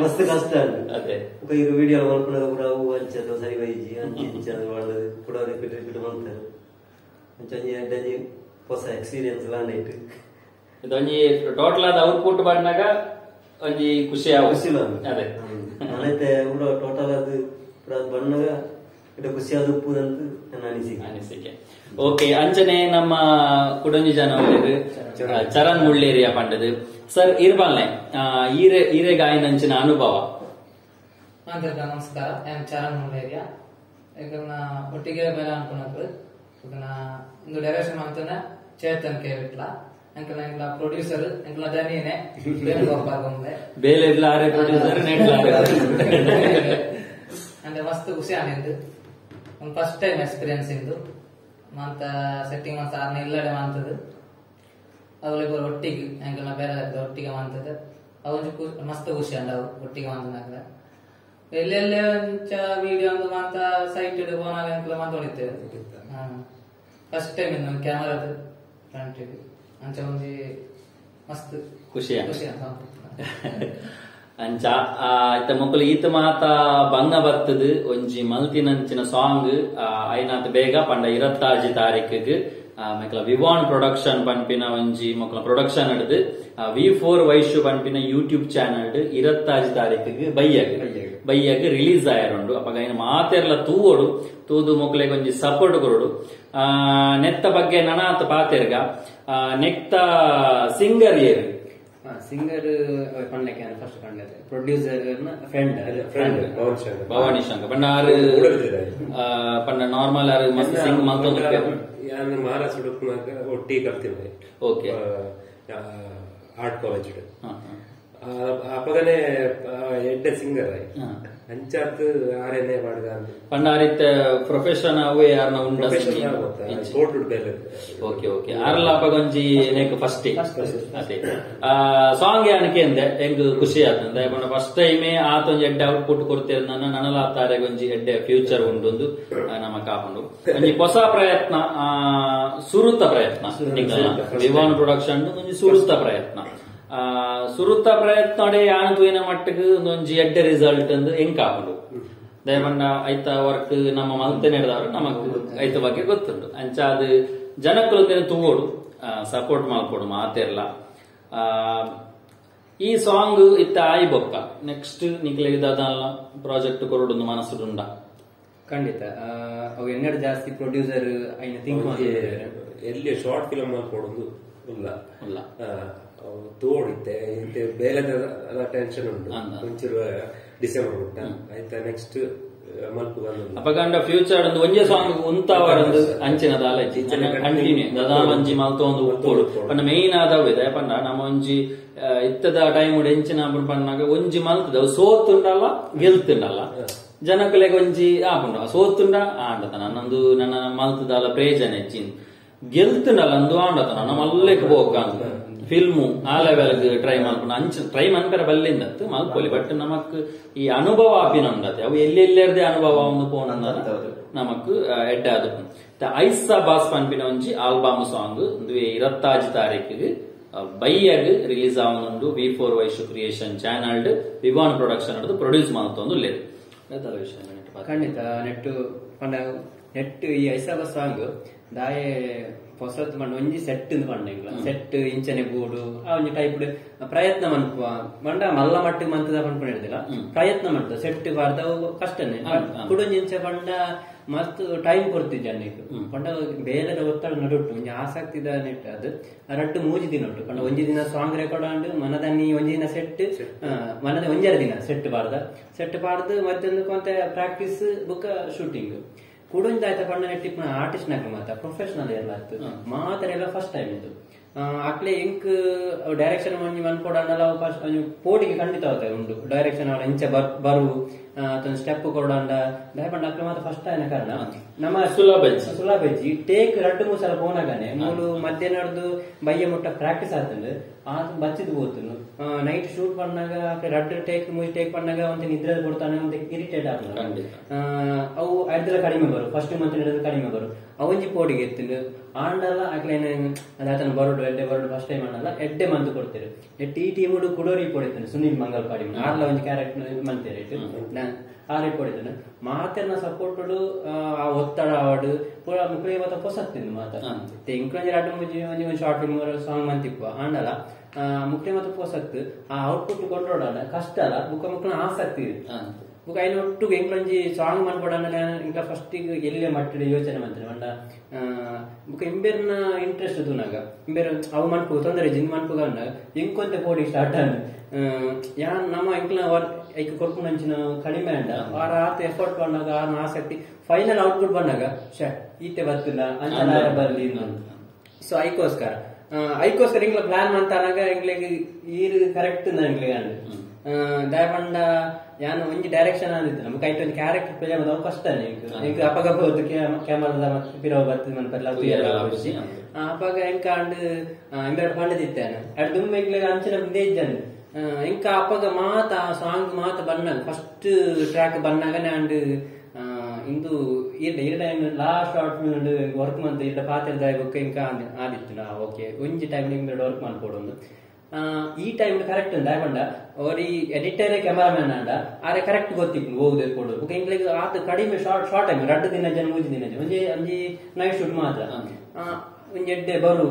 [SPEAKER 6] ಮಸ್ತ್ ಕಷ್ಟ
[SPEAKER 1] ಅದೇ
[SPEAKER 6] ಈಗ ವಿಡಿಯೋ ಮಲ್ಪುನಾಗ ಪೂರ ಅವು ಅಂಚ ಸರಿ ಬೈಜಿ ಅಂಚಿ ಇಂಚ ಅದು ಪೂರ ರಿಪೀಟ್ ರಿಪೀಟ್ ಮಲ್ತಾರೆ ಅಂಚ ಒಂಜಿ ಎಡ್ಡೆ ಹೊಸ ಎಕ್ಸ್ಪೀರಿಯನ್ಸ್ ಲಾಂಡ್ ಇಟ್ಟು
[SPEAKER 1] ಇದೊಂಜಿ ಟೋಟಲ್ ಆದ ಔಟ್ಪುಟ್ ಬಂದಾಗ ಒಂಜಿ ಖುಷಿ
[SPEAKER 6] ಖುಷಿ
[SPEAKER 1] ಅದೇ
[SPEAKER 6] ನಾನೈತೆ ಪೂರ ಟೋಟಲ್ ಅದು ಪೂರ ಬಂದಾಗ ಇಡ ಖುಷಿ ಆದ ಉಪ್ಪುದಂತ ನನ್ನ ಅನಿಸಿಕೆ
[SPEAKER 1] ಅನಿಸಿಕೆ. ಓಕೆ ಅಂಚನೆ ನಮ್ಮ ಕುಡಂಜಿ ಜನ ಚರಣ್ ಮುಳ್ಳೇರಿಯ ಪಂಡದು ಸರ್ ಇರ್ಬಲ್ನೆ ಈರೆ ಈರೆಗಾಯಿನಂಚಿನ ಅನುಭವ.
[SPEAKER 7] ನಮಸ್ಕಾರ, ನಾನು ಚರಣ್ ಮುಳ್ಳೇರಿಯ. ಈಗ ಒಟ್ಟಿಗೆ ಬೇರೆ ಅನ್ಕೊಂಡ್ರು ಇಂದು ಡೈರೆಕ್ಷನ್ ಅಂತಾನೆ ಚೇತನ್ ಕೆ ವಿಟ್ಲ ಅಂಕಲ್ ಎಂಗ್ಲ ಪ್ರೊಡ್ಯೂಸರ್ ಎಂಗ್ಲ ದನಿನೇ ವೇಣುಗೋಪಾಲ್
[SPEAKER 1] ಬೇಲೆ ಇಡ್ಲಾರೆ ಪ್ರೊಡ್ಯೂಸರ್ ನೆಟ್ಲಾರೆ
[SPEAKER 7] ಅಂದ್ರೆ ಮಸ್ತ್ ಖುಷಿ ಆನಿಂದು ಒಂದು ಫಸ್ಟ್ ಟೈಮ್ ಎಕ್ಸ್ಪೀರಿಯನ್ಸ್ ಇಂದು ಮಂತ ಸೆಟ್ಟಿಂಗ್ ಮಂತ ಆರ್ನ ಇಲ್ಲಡೆ ಮಂತದ್ದು ಅವಳಿಬ್ಬರು ಒಟ್ಟಿಗೆ ಎಂಕಲ್ನ ಬೇರೆ ಒಟ್ಟಿಗೆ ಮಂತದ್ದು ಅವೊಂದು ಮಸ್ತ್ ಖುಷಿ ಅಂಡ ಅವು ಒಟ್ಟಿಗೆ ಮಂತನಾಗ್ಲ ಎಲ್ಲೆಲ್ಲೇ ಒಂಚ ವಿಡಿಯೋ ಒಂದು ಮಂತ ಸೈಟ್ ಪೋನಾಗ ಎಂಕಲ ಮಂತ ಹೊಡಿತೇವೆ. ಫಸ್ಟ್ ಟೈಮ್ ಇನ್ನು ಕ್ಯಾಮರಾದ ಫ್ರಂಟ್ ಅಂಚ ಒಂಜಿ ಮಸ್ತ್
[SPEAKER 1] ಖುಷಿ
[SPEAKER 7] ಖುಷಿ
[SPEAKER 1] ಅಂಚ ಇತ್ತ ಮೊಕಲು ಈತ ಮಾತ ಬಂಗ ಬರ್ತದ ಒಂಜಿ ಮಲ್ತಿನಂಚಿನ ಸಾಂಗ್ ಐನಾತ್ ಬೇಗ ಪಂಡ 26 ತಾರೀಕಿಗೆ ಮಕ್ಕಳ ವಿವಾನ್ ಪ್ರೊಡಕ್ಷನ್ ಪನ್ಪಿನ ಒಂಜಿ ಮಕ್ಕಳ ಪ್ರೊಡಕ್ಷನ್ ಹಿಡಿದು V4 Vaishu ಪನ್ಪಿನ ಯೂಟ್ಯೂಬ್ ಚಾನಲ್ 26 ತಾರೀಕಿಗೆ ಬೈಯಾಗ ರಿಲೀಸ್ ಆಯರುಂಡು. ಅಪಗ ಐನ ಮಾತೆರ್ಲ ತೂವೋಡು ತೂದು ಮೊಕಲೆಗ್ ಒಂಜಿ ಸಪೋರ್ಟ್ ಕೊರಡು. ನೆತ್ತ ಬಗ್ಗೆ ನನಾತ್ ಪಾತೆರ್ಗ ನೆಕ್ತ ಸಿಂಗರ್ ಏರು
[SPEAKER 2] ಸಿಂಗರ್ ಪಂಡಕ್ಕೆ ಫಸ್ಟ್ ಪಂಡ producer friend
[SPEAKER 3] friend
[SPEAKER 1] Bhavani Shankar ಪಂಡ ಆರು ಪಂಡ ನಾರ್ಮಲ್ ಆರು ಮಸ್ತ್ ಸಿಂಗ್ ಮಲ್ತೊಂದು
[SPEAKER 3] ಯಾನ್ ಮಹಾರಾಷ್ಟ್ರ ಒಟ್ಟಿ ಕಲ್ತಿನಿ.
[SPEAKER 1] ಓಕೆ
[SPEAKER 3] ಆರ್ಟ್ ಕಾಲೇಜ್ ಅಪಗನೆ ಎಡ್ಡೆ ಸಿಂಗರ್ ಅಂಚಾತ್ ಆರೇನೆ ಪಾಡ್ದ
[SPEAKER 1] ಪಂಡ ಆರಿತ್ತ ಪ್ರೊಫೆಷನ್ ಅವೇ ಯಾರನ್ನ ಉಂಡ
[SPEAKER 3] ಕೋರ್ಟ್ ಬೇಲೆ.
[SPEAKER 1] ಓಕೆ ಓಕೆ ಆರ್ಲ ಅಪಗೊಂಜಿ ನೇಕ್ ಫಸ್ಟ್ ಅದೇ ಸಾಂಗ್ ಯಾನಕ್ಕೆ ಅಂದೆ ಹೆಂಗ್ ಖುಷಿ ಆತಂದೆ ಪಂಡ ಫಸ್ಟ್ ಟೈಮೇ ಆತೊಂಜಿ ಎಡ್ಡೆ ಔಟ್ಪುಟ್ ಕೊಡ್ತೇವೆ ನನ್ನ ನನಲಾತಾರೆ ಒಂಜಿ ಎಡ್ಡೆ ಫ್ಯೂಚರ್ ಉಂಡೊಂದು ನಮ್ಮ ಕಾಪುಂಡು ಒಂಜಿ ಹೊಸ ಪ್ರಯತ್ನ ಸುರುತ ಪ್ರಯತ್ನ ವಿವಾನ್ ಪ್ರೊಡಕ್ಷನ್ ಒಂಜಿ ಸುರುತ ಪ್ರಯತ್ನ ಸುರುತ ಪ್ರಯತ್ನ ಯಾನು ತೂಯಿನ ಮಟ್ಟಕ್ಕೆ ಒಂದೊಂಜಿ ಎಡ್ಡೆ ರಿಸಲ್ಟ್ ಅಂದು ಹೆಂಗ್ ಕಾಪುಂಡು ದಯಪಂಡ ಐತ ವರ್ಕ್ ನಮ್ಮ ಮಲ್ತೆ ನಡೆದವರು ನಮಗ್ ಐತ ಬಗ್ಗೆ ಗೊತ್ತುಂಟು. ಅಂಚ ಅದು ಜನಕ್ಕಲು ತೂವೋಡು ಸಪೋರ್ಟ್ ಮಾಡ್ಕೊಡು ಮಾತೆರ್ಲ. ಈ ಸಾಂಗ್ ಇತ್ತ ಆಯಿ ಬೊಕ್ಕ ನೆಕ್ಸ್ಟ್ ನಿಕ್ಲೆ ದಾದಲ್ಲ ಪ್ರಾಜೆಕ್ಟ್ ಕೊರಡು ಮನಸ್ಸುಂಡ
[SPEAKER 2] ಖಂಡಿತ. ಅವು ಎನ್ನಡ ಜಾಸ್ತಿ ಪ್ರೊಡ್ಯೂಸರ್ ಐನ ಥಿಂಕ್
[SPEAKER 3] ಎಲ್ಲಿ ಶಾರ್ಟ್ ಫಿಲಮ್ ಮಾಡ್ಕೊಡೋದು ಇಲ್ಲ
[SPEAKER 1] ಇಲ್ಲ
[SPEAKER 3] ತೋಡಿತ್ತೆ ಬೇಲೆ ಟೆನ್ಷನ್ ಉಂಟು ಒಂಚೂರು ಡಿಸೆಂಬರ್ ಬಿಟ್ಟ ಆಯ್ತಾ ನೆಕ್ಸ್ಟ್ ಮಲ್ಪುಗ
[SPEAKER 1] ಅಪಗಂಡ ಫ್ಯೂಚರ್ ಒಂದು ಒಂಜೇ ಸಾಂಗ್ ಉಂತಾವರಂದು ಅಂಚಿನ ದಾಲಜಿ ಕಂಟಿನ್ಯೂ ದದಾ ಒಂಜಿ ಮಲ್ತೊಂದು ಉಪ್ಪೋಡು ಪಂಡ ಮೇನ್ ಆದವು ಇದೆ ಪಂಡ ನಮ್ಮ ಒಂಜಿ ಇತ್ತದ ಟೈಮ್ ಎಂಚಿನ ಪಣ್ಣಾಗ ಒಂಜಿ ಮಲ್ತದ ಸೋತುಂಡಲ್ಲ ಗೆಲ್ತುಂಡಲ್ಲ ಜನಕುಲೆಗ್ ಒಂಜಿ ಆಪುಂಡು ಸೋತುಂಡ ಆಂಡತ ನನ್ನೊಂದು ನನ್ನ ಮಲ್ತದಾಲ ಪ್ರಯೋಜನ ಹೆಚ್ಚಿನ ಗೆಲ್ತುಂಡಲ್ಲ ಅಂದು ಆಂಡತ ನನ್ನ ಮಲ್ಲೆಕ್ ಬೋಕ ಅಂತ ಫಿಲ್ಮು ಆ ಲೆವೆಲ್ ಟ್ರೈ ಮಾಡ್ಕೊಂಡು ಅಂಚ ಟ್ರೈ ಮನ್ಪೆರ ಬಲ್ಲಿಂದತ್ತು ಮಲ್ಪೊಲಿ ಬಟ್ ನಮಕ್ ಈ ಅನುಭವ ಅಭಿನಂದತೆ ಅವು ಎಲ್ಲೆಲ್ಲೆರ್ದೆ ಅನುಭವ ಒಂದು ಪೋನ ನಮಕ್ ಎಡ್ಡೆ ಅದು ಐಸಾ ಬಾಸ್ ಪನ್ಪಿನ ಒಂಜಿ ಆಲ್ಬಮ್ ಸಾಂಗ್ 26 ತಾರೀಕಿಗೆ ಬೈಯಾಗ್ ರಿಲೀಸ್ ಆವೊಂದುಂಡು V4 Vaishu creation channel Vivaan production produce ಮಲ್ತೊಂದು ಉಲ್ಲೆರ್.
[SPEAKER 2] ಖಂಡಿತ ನೆಟ್ಟು ಪಂಡ ನೆಟ್ ಈ ಐಸಬ ಸಾಂಗ್ ದಾಯೆ ಹೊಸತ್ ಮಂಡ ಒಂಜಿ ಸೆಟ್ ಪಂಡ ಸೆಟ್ ಇಂಚನೆ ಬೋಡು ಆ ಒಂಜಿ ಟೈಪ್ ಪ್ರಯತ್ನ ಮನ್ಪುವ ಮಂಡ ಮಲ್ಲ ಮಟ್ಟ ಮಂತದ ಪನ್ಪುನ ಹಿಡ್ದಿಲ್ಲ ಪ್ರಯತ್ನ ಮಾಡ್ತ ಸೆಟ್ ಬಾರ್ದ ಕಷ್ಟನೇ ಕುಡೊಂಜಿ ಇಂಚ ಪಂಡ ಮಸ್ತ್ ಟೈಮ್ ಕೊಡ್ತಿದ್ದೆ ಅನ್ನಕ್ಕೆ ಪಂಡ ಬೇಲೆದ ಒತ್ತಡ ನಡುಟ್ಟು ಒಂಜಿ ಆಸಕ್ತಿದ ನೆಟ್ ಅದು ರಡ್ಡು ಮೂಜಿ ದಿನ ಉಂಟು ಪಂಡ ಒಂಜಿ ದಿನ ಸಾಂಗ್ ರೆಕಾರ್ಡ್ ಆಂಡ್ ಮನದನ್ನಿ ಒಂಜಿ ದಿನ ಸೆಟ್ ಮನದ ಒಂಜರ ದಿನ ಸೆಟ್ ಬಾರ್ದ ಸೆಟ್ ಬಾರ್ದು ಮತ್ತೊಂದು ಕೊಂತ ಪ್ರಾಕ್ಟೀಸ್ ಬುಕ್ಕ ಶೂಟಿಂಗ್ ಕುಡೊಂಜಿ ಆಯ್ತ ಪಂಡ ನೆಟ್ಟಿಪ್ಪ ಆರ್ಟಿಸ್ಟ್ ನಾಕ ಮಾತ ಪ್ರೊಫೆಷನಲ್ ಎಲ್ಲ ಆಯ್ತು ಮಾತ್ರ ಎಲ್ಲ ಫಸ್ಟ್ ಟೈಮ್ ಇದು ಅಕ್ಲೆ ಇಂಕ್ ಡೈರೆಕ್ಷನ್ ಒಂಜಿ ಮನ್ಪೊಡಂಡಲ ಫಸ್ಟ್ ಒಂಜಿ ಪೋಟಿಗೆ ಖಂಡಿತ ಆಗುತ್ತೆ ಉಂಡು ಡೈರೆಕ್ಷನ್ ಅವಳ ಇಂಚ ಬರು ಅಥವಾ ಸ್ಟೆಪ್ ಕೊಡಂಡ ದಯಪಂಡ ಅಕ್ಲೆ ಮಾತ್ರ ಫಸ್ಟ್ ಆಯ್ನ ಕಾರಣ ನಮ್ಮ ಸುಲಭ ಇಜ್ಜಿ ಟೇಕ್ ರಡ್ಡು ಮೂರು ಸಲ ಪೋನಾಗನೆ ಮೂಲು ಮಧ್ಯಾಹ್ನದ್ದು ಬಯ್ಯ ಮುಟ್ಟ ಪ್ರಾಕ್ಟೀಸ್ ಆತಂದು ಆ ಬಚ್ಚಿದ್ ಹೋತನು ನೈಟ್ ಶೂಟ್ பண்ணಾಗ ರಡ್ಡು ಟೇಕ್ ಮೂಜಿ ಟೇಕ್ பண்ணಾಗ ಒಂತೆ ನಿದ್ರೆ ಕೊಡ್ತಾನೆ ಒಂತೆ ಇರಿಟೇಟ್ ಆಗ್ತದೆ ಅವು ಅರ್ಧಲ ಕಡಿಮೆ ಬರು ಫಸ್ಟ್ ಮಂತ್ ಹಿಡಿದು ಕಡಿಮೆ ಬರು ಅವಂಜಿ ಪೋಟಿಗೆ ಎತ್ತಿಂದು ಆಂಡಲ್ಲ ಅಕ್ಲೇನ ಅದಾತನ ಬರೋಡು ಎಡ್ಡೆ ಬರೋಡು ಫಸ್ಟ್ ಟೈಮ್ ಅಣ್ಣಲ್ಲ ಎಡ್ಡೆ ಮಂತ್ ಕೊಡ್ತೀರಿ ಈ ಟೀಮ್ ಕುಡೋರಿ ಪೊಡಿತಾನೆ ಸುನೀಲ್ ಮಂಗಲ್ಪಾಡಿ ಆರ್ಲ ಒಂಜಿ ಕ್ಯಾರೆಕ್ಟರ್ ಮಂತೇರಿ ಆರೆ ಪೊಡಿತಾನೆ ಮಾತೆರ್ನ ಸಪೋರ್ಟ್ ಆ ಒತ್ತಡ ಆವಡು ಪೂರ ಮುಕ್ಳಿ ಮಾತ ಪೊಸತ್ತಿಂದು ಮಾತ ಇಂಕ್ಲೊಂಜಿ ರಡ್ಡು ಮೂಜಿ ಒಂಜಿ ಒಂಜಿ ಶಾರ್ಟ್ ಫಿಲ್ಮ್ ಸಾಂಗ್ ಮಂತಿಪ್ಪ ಆಂಡಲ್ಲ ಮುಕ್ಳಿ ಮಾತ ಪೊಸತ್ತು ಆ ಔಟ್ಪುಟ್ ಕೊಂಡ್ರೋಡಲ್ಲ ಕಷ್ಟ ಅಲ್ಲ ಬುಕ್ಕ ಮುಕ್ಳ ಆಸಕ್ತಿ ಇದೆ ಬುಕ್ ಐನ ಒಟ್ಟು ಎಂಕ್ಲೊಂಜಿ ಸಾಂಗ್ ಮನ್ಪೊಡಂಡ ಇಂಕ ಫಸ್ಟ್ ಎಲ್ಲೇ ಮಟ್ಟಿಡ ಯೋಚನೆ ಮಾಡ್ತಾರೆ ಮಂಡ ಬುಕ್ಕ ಇಂಬೇರ್ನ ಇಂಟ್ರೆಸ್ಟ್ ತೂನಾಗ ಇಂಬೇರ್ ಅವು ಮನ್ಪು ತೊಂದರೆ ಜಿನ್ ಮನ್ಪುಗ ಇಂಕೊಂತೆ ಪೋಡಿ ಸ್ಟಾರ್ಟ್ ಆಂಡ್ ಯಾನ್ ನಮ್ಮ ಎಂಕ್ಲ ವರ್ಕ್ ಐಕ್ ಕೊರ್ಪುನಂಚಿನ ಕಡಿಮೆ ಅಂಡ ಆರ ಆತ ಎಫರ್ಟ್ ಬಂದಾಗ ಆರ್ನ ಆಸಕ್ತಿ ಫೈನಲ್ ಔಟ್ಪುಟ್ ಬಂದಾಗ ಶೇ ಈತೆ ಬರ್ತಿಲ್ಲ ಅಂಚ ಬರ್ಲಿ ಸೊ ಐಕೋಸ್ಕರ ಐಕೋಸ್ಕರ ಇಂಗ್ಲ ಪ್ಲಾನ್ ಮಂತಾನಾಗ ಎಂಕ್ಲೆಗ್ ಈರು ಕರೆಕ್ಟ್ ಎಂಕ್ಲೆಗ್ ಅಂಡ್ ದಯಪಂಡ ಯಾನು ಒಂಜಿ ಡೈರೆಕ್ಷನ್ ಆದಿತ್ತು ನಮ್ಗೆ ಐಟ್ ಒಂಜಿ ಕ್ಯಾರೆಕ್ಟರ್ ಪ್ಲೇ ಮಾಡೋದು ಕಷ್ಟನೇ ಎಂಕ್ ಅಪಗ ಹೋದು ಕ್ಯಾಮರಾದ ಪಿರವು ಬರ್ತದೆ ಮನ್ಪಲ್ಲ ಅಪಗ ಎಂಕ ಅಂಡ್ ಇಂಬೆರಡು ಪಂಡದಿತ್ತೇನೆ ಅಡ್ ದುಮ್ಮೆ ಎಂಕ್ಲೆಗ್ ಅಂಚಿನ ಮುಂದೆ ಇದ್ದಾನೆ ಎಂಕ ಅಪಗ ಮಾತ ಆ ಸಾಂಗ್ ಮಾತ ಬನ್ನಾಗ ಫಸ್ಟ್ ಟ್ರ್ಯಾಕ್ ಬನ್ನಾಗನೆ ಅಂಡ್ ಇಂದು ಇರ್ಡ ಇರ್ಡ ಲಾಸ್ಟ್ ಶಾರ್ಟ್ ವರ್ಕ್ ಮಂತ್ ಇರ್ಡ ಪಾತ್ರದ ಬುಕ್ ಇಂಕ ಆದಿತ್ತು ನಾ ಓಕೆ ಒಂಜಿ ಟೈಮ್ ಇಂಬೆರಡು ವರ್ಕ್ ಮಾಡ್ಕೊಡೊಂದು ಈ ಟೈಮ್ ಕರೆಕ್ಟ್ ಉಂಟು ದಯಪಂಡ ಅವ್ರಿ ಎಡಿಟರೇ ಕ್ಯಾಮರಾಮ್ಯಾನ್ ಅಂಡ ಆರೆ ಕರೆಕ್ಟ್ ಗೊತ್ತಿತ್ತು ಹೋಗುದೇ ಕೊಡು ಬುಕ್ ಎಂಕ್ಲೆಗ್ ಆತ ಕಡಿಮೆ ಶಾರ್ಟ್ ಶಾರ್ಟ್ ಟೈಮ್ ರಡ್ಡು ದಿನ ಜನ ಮೂಜಿ ದಿನ ಜನ ಒಂಜಿ ಒಂಜಿ ನೈಟ್ ಶೂಟ್ ಮಾತ್ರ ಒಂಜಿ ಎಡ್ಡೆ ಬರು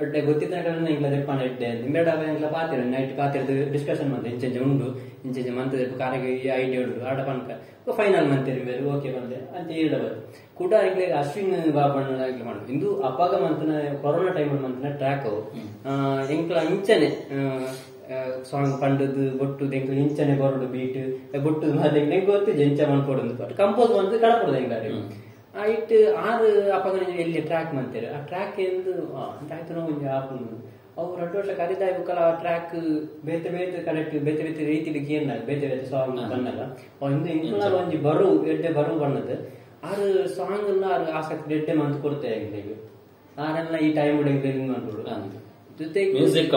[SPEAKER 2] ಎಡ್ಡೆ ಗೊತ್ತಿದ್ದ ಎಂಕ್ಲ ದೆಪ್ಪಂಡ ಎಡ್ಡೆ ನಿಂಬೆರಡ ಎಂಕ್ಲ ಪಾತಿರ ನೈಟ್ ಪಾತಿರದು ಡಿಸ್ಕಷನ್ ಮಂತೆ ಇಂಚೆಂಚೆ ಉಂಡು ಇಂಚೆಂಚೆ ಮಂತದ ಕಾರಿಗೆ ಈ ಐಡಿಯಾ ಉಂಡು ಆಡ ಪನ್ಕ ಫೈನಲ್ ಮಂತೇರಿ ಬೇರೆ ಓಕೆ ಬಂದೆ ಅಂತ ಈಡ ಬರು ಕೂಡ ಎಂಕ್ಲೆ ಅಶ್ವಿನ್ ಬಾಬಣ್ಣ ಎಂಕ್ಲ ಮಾಡು ಇಂದು ಅಪಾಗ ಮಂತನ ಕೊರೋನಾ ಟೈಮ್ ಮಂತನ ಟ್ರ್ಯಾಕ್ ಅವು ಎಂಕ್ಲ ಇಂಚನೆ ಸಾಂಗ್ ಪಂಡದು ಬೊಟ್ಟು ಎಂಕ್ಲ ಇಂಚನೆ ಬರೋಡು ಬೀಟ್ ಬೊಟ್ಟು ಮಾತೆ ಎಂಕ್ ಗೊತ್ತಿದೆ ಇಂಚ ಮನ್ಕೊಡುದು ಬಟ್ ಕಂಪೋಸ್ ಬಂದು ಕಡಪಡುದು ಎಂಕ್ಲಾರಿ ಐಟ್ ಆರು ಅಪಗ ಎಲ್ಲಿ ಟ್ರ್ಯಾಕ್ ಮಂತೇರಿ ಆ ಟ್ರ್ಯಾಕ್ ಎಂದು ಆಯ್ತು ಒಂಜಿ ಆಪುಂಡು ಅವು ರಡ್ಡು ವರ್ಷ ಕರಿದಾಯ ಬುಕ್ಕಲ ಆ ಟ್ರ್ಯಾಕ್ ಬೇತೆ ಬೇತೆ ಕರೆಕ್ಟ್ ಬೇತೆ ಬೇತೆ ರೀತಿಲಿ ಗೇನ್ ಬೇತೆ ಬೇತೆ ಸಾಂಗ್ ಬನ್ನಲ್ಲ ಇಂದು ಇಂಕ್ಲ ಒಂಜಿ ಬರು ಎಡ್ಡೆ ಬರು ಬಣ್ಣದ ಆರು ಸಾಂಗ್ ಎಲ್ಲ ಆರು ಆಸಕ್ತಿ ಎಡ್ಡೆ ಮಂತ್ ಕೊಡ್ತೇವೆ ಎಂಕ್ಲೆಗ್ ಆರೆಲ್ಲ ಈ ಟೈಮ್ ಮಾಡ್ಕೊಡು ಜೊತೆಗೆ
[SPEAKER 1] ಮ್ಯೂಸಿಕ್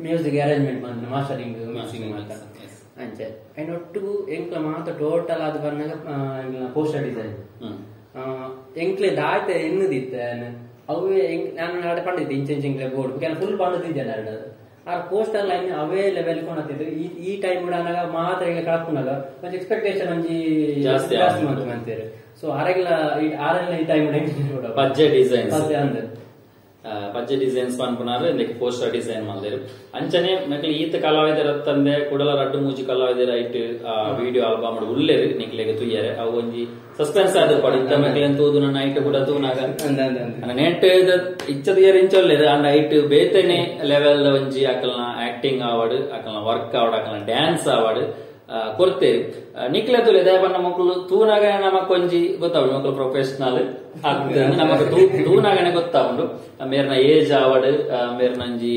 [SPEAKER 2] ಮ್ಯೂಸಿಕ್ ಅರೇಂಜ್ಮೆಂಟ್ ಬಂದ ಮಾಸ್ಟರಿಂಗ್ ಮಿಕ್ಸಿಂಗ್ ಮಾತ್ರ ಅಂಚೆ ಐನೊಟ್ಟಿಗೂ ಎಂಕ್ಲ ಮಾತ್ರ ಟೋಟಲ್ ಅದು ಬಂದಾಗ ಪೋಸ್ಟರ್ ಡಿಸೈನ್ ಎಂಕ್ಲೆ ದಾಯ್ತೆ ಎನ್ನುದಿತ್ತೆ ಅವೇ ನಾನು ನಾಡೆ ಪಂಡಿದ್ದೆ ಇಂಚೆ ಇಂಕ್ಲೆ ಬೋರ್ಡ್ ಫುಲ್ ಪಂಡದಿದ್ದೇನೆ ಎರಡು ಆ ಪೋಸ್ಟರ್ ಲೈನ್ ಅವೇ ಲೆವೆಲ್ ಕೊಣತಿದ್ದು ಈ ಟೈಮ್ ಕೂಡ ಮಾತ್ರ ಈಗ ಕಳಪುನಾಗ ಒಂಜಿ ಎಕ್ಸ್ಪೆಕ್ಟೇಷನ್ ಒಂಜಿ
[SPEAKER 1] ಜಾಸ್ತಿ
[SPEAKER 2] ಮಂತೇರಿ ಸೊ ಆರೆಗ್ಲ ಆರೆಲ್ಲ ಈ ಟೈಮ್
[SPEAKER 1] ಪಜ್ಜೆ ಡಿಸೈನ್ಸ್
[SPEAKER 2] ಅಂದ್ರೆ
[SPEAKER 1] ಪಜ್ಜೆ ಡಿಸೈನ್ಸ್ ಪನ್ಪುನಾರು ಇಂದಕ್ಕೆ ಪೋಸ್ಟರ್ ಡಿಸೈನ್ ಮಲ್ದೇರು ಅಂಚನೆ ಮೆಕ್ಲೆ ಈತ ಕಲಾವಿದರ ತಂದೆ ಕುಡಲ ರಡ್ಡು ಮೂಜಿ ಕಲಾವಿದರ ಐಟ್ ವಿಡಿಯೋ ಆಲ್ಬಮ್ ಉಲ್ಲೇರು ನಿಕ್ಲೆಗ್ ತುಯ್ಯರೆ ಅವು ಒಂಜಿ ಸಸ್ಪೆನ್ಸ್ ಆದ ಪಡ ಇತ್ತ ಮೆಕ್ಲೆ ತೂದುನ ನೈಟ್ ಕೂಡ ತೂನಾಗ ನೆಟ್ ಇಚ್ಚ ತುಯ್ಯರ್ ಇಂಚೊಲ್ಲೇರು ಅಂಡ್ ಐಟ್ ಬೇತನೆ ಲೆವೆಲ್ ಒಂಜಿ ಅಕಲ್ನ ಆಕ್ಟಿಂಗ್ ಆವಡ್ ಅಕಲ್ನ ವರ್ಕ್ ಆವಡ್ ಅಕಲ್ನ ಡ್ಯಾನ್ಸ್ ಆವಡ್ ಕೊರ್ತೇರಿ ನಿಕ್ಲೆ ತುಲೆ ದಯಪನ್ನ ಮಕ್ಕಳು ತೂನಾಗ ನಮಕ್ ಒಂಜಿ ಗೊತ್ತಾവുಂಡು ಮಕ್ಕಳು ಪ್ರೊಫೆಷನಲ್ ಆಗ್ತದೆ ನಮಕ್ ತೂನಾಗನೆ ಗೊತ್ತಾವುಂಡು ಮೇರ್ನ ಏಜ್ ಆವಡ್ ಮೇರ್ನ ಒಂಜಿ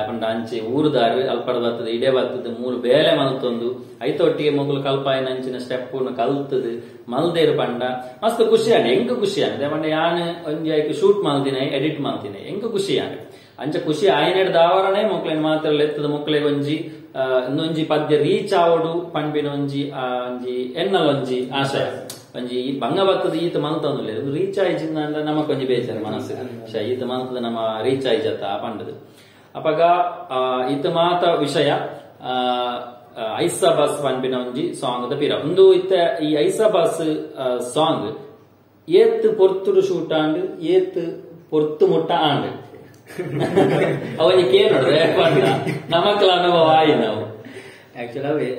[SPEAKER 1] ಪಂಡ ಅಂಚೆ ಊರುದಾರು ಅಲ್ಪಡ ಬರ್ತದೆ ಇಡೆ ಬರ್ತದೆ ಮೂಲು ಬೇಲೆ ಮಲ್ತೊಂದು ಐತೊಟ್ಟಿಗೆ ಮಕ್ಕಳು ಕಲ್ಪಾಯಿನ ಅಂಚಿನ ಸ್ಟೆಪ್ ಕಲ್ತದು ಮಲ್ದೇರು ಪಂಡ ಮಸ್ತ್ ಖುಷಿ ಆಂಡ್ ಎಂಕ್ ಖುಷಿ ಆಂಡ್ ಪಂಡ ಯಾನ್ ಒಂಜಿ ಐಕ್ ಶೂಟ್ ಮಲ್ದಿನ ಎಡಿಟ್ ಮಲ್ದಿನ ಎಂಕ್ ಖುಷಿ ಆಂಡ್ ಅಂಚ ಖುಷಿ ಆಯ್ನೆಡ್ ದಾವರನೆ ಮೊಕ್ಲೆನ್ ಮಾತ್ರ ಲೆತ್ತದ ಮೊಕ್ಲೆಗ್ ಒಂಜಿ ಒಂಜಿ ಪದ್ಯ ರೀಚ್ ಆವಡು ಪಂಪಿನ ಒಂಜಿ ಒಂಜಿ ಎನ್ನಲ ಒಂಜಿ ಆಶಯ ಒಂಜಿ ಬಂಗ ಬರ್ತದ ಈತ ಮಲ್ತೊಂದುಲ್ಲೆ ರೀಚ್ ಆಯ್ಜಿಂದ ಅಂದ್ರೆ ನಮಕ್ ಒಂಜಿ ಬೇಜಾರು ಮನಸ್ಸು ಈತ ಮಲ್ತದ ನಮ್ಮ ರೀಚ್ ಆಯ್ಜತ್ತ ಪಂಡದು ಅಪಗ ಈತ ಮಾತ ವಿಷಯ ಐಸಾ ಬಾಸ್ ಪನ್ಪಿನ ಒಂಜಿ ಸಾಂಗ್ ದ ಪಿರ ಉಂದು ಇತ್ತ ಈ ಐಸಾ ಬಾಸ್ ಸಾಂಗ್ ಏತ್ ಪೊರ್ತುಡು ಶೂಟ್ ಆಂಡ್ ಏತ್ ಪೊರ್ತು ಮುಟ್ಟ ಆಂಡ್ ಅವನಿ ಕೇನೋಡ್ರೆ ನಮಕ್ಲ ಅನುಭವ ಆಯಿ ನಾವು
[SPEAKER 2] ಆಕ್ಚುಲಿ ಅವೇ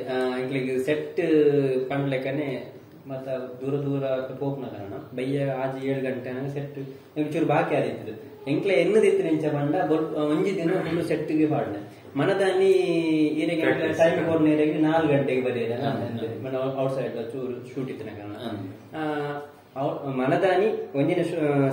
[SPEAKER 2] ಎಂಕ್ಲೆಗ್ ಸೆಟ್ ಪಂಡ್ಲೆಕ್ಕನೆ ಮತ್ತ ದೂರ ದೂರ ಪೋಪುನ ಕಾರಣ ಬಯ್ಯ ಆಜಿ 7 ಗಂಟೆ ಸೆಟ್ ಚೂರು ಬಾಕಿ ಆದಿತ್ತು ಎಂಕ್ಲೆ ಎನ್ನದಿತ್ತು ನಿಂಚ ಪಂಡ ಒಂಜಿ ದಿನ ಫುಲ್ ಸೆಟ್ಗೆ ಪಾಡ್ನೆ ಮನದಾನಿ ಈರೆಗೆ ಟೈಮ್ ಕೊರ್ನ ಈರೆಗೆ 4 ಗಂಟೆಗೆ ಬರೆಯಲ್ಲ ಔಟ್ ಸೈಡ್ ಚೂರು ಶೂಟ್ ಇತ್ತಿನ ಕಾರಣ ಮನದಾನಿ ಒಂಜಿನ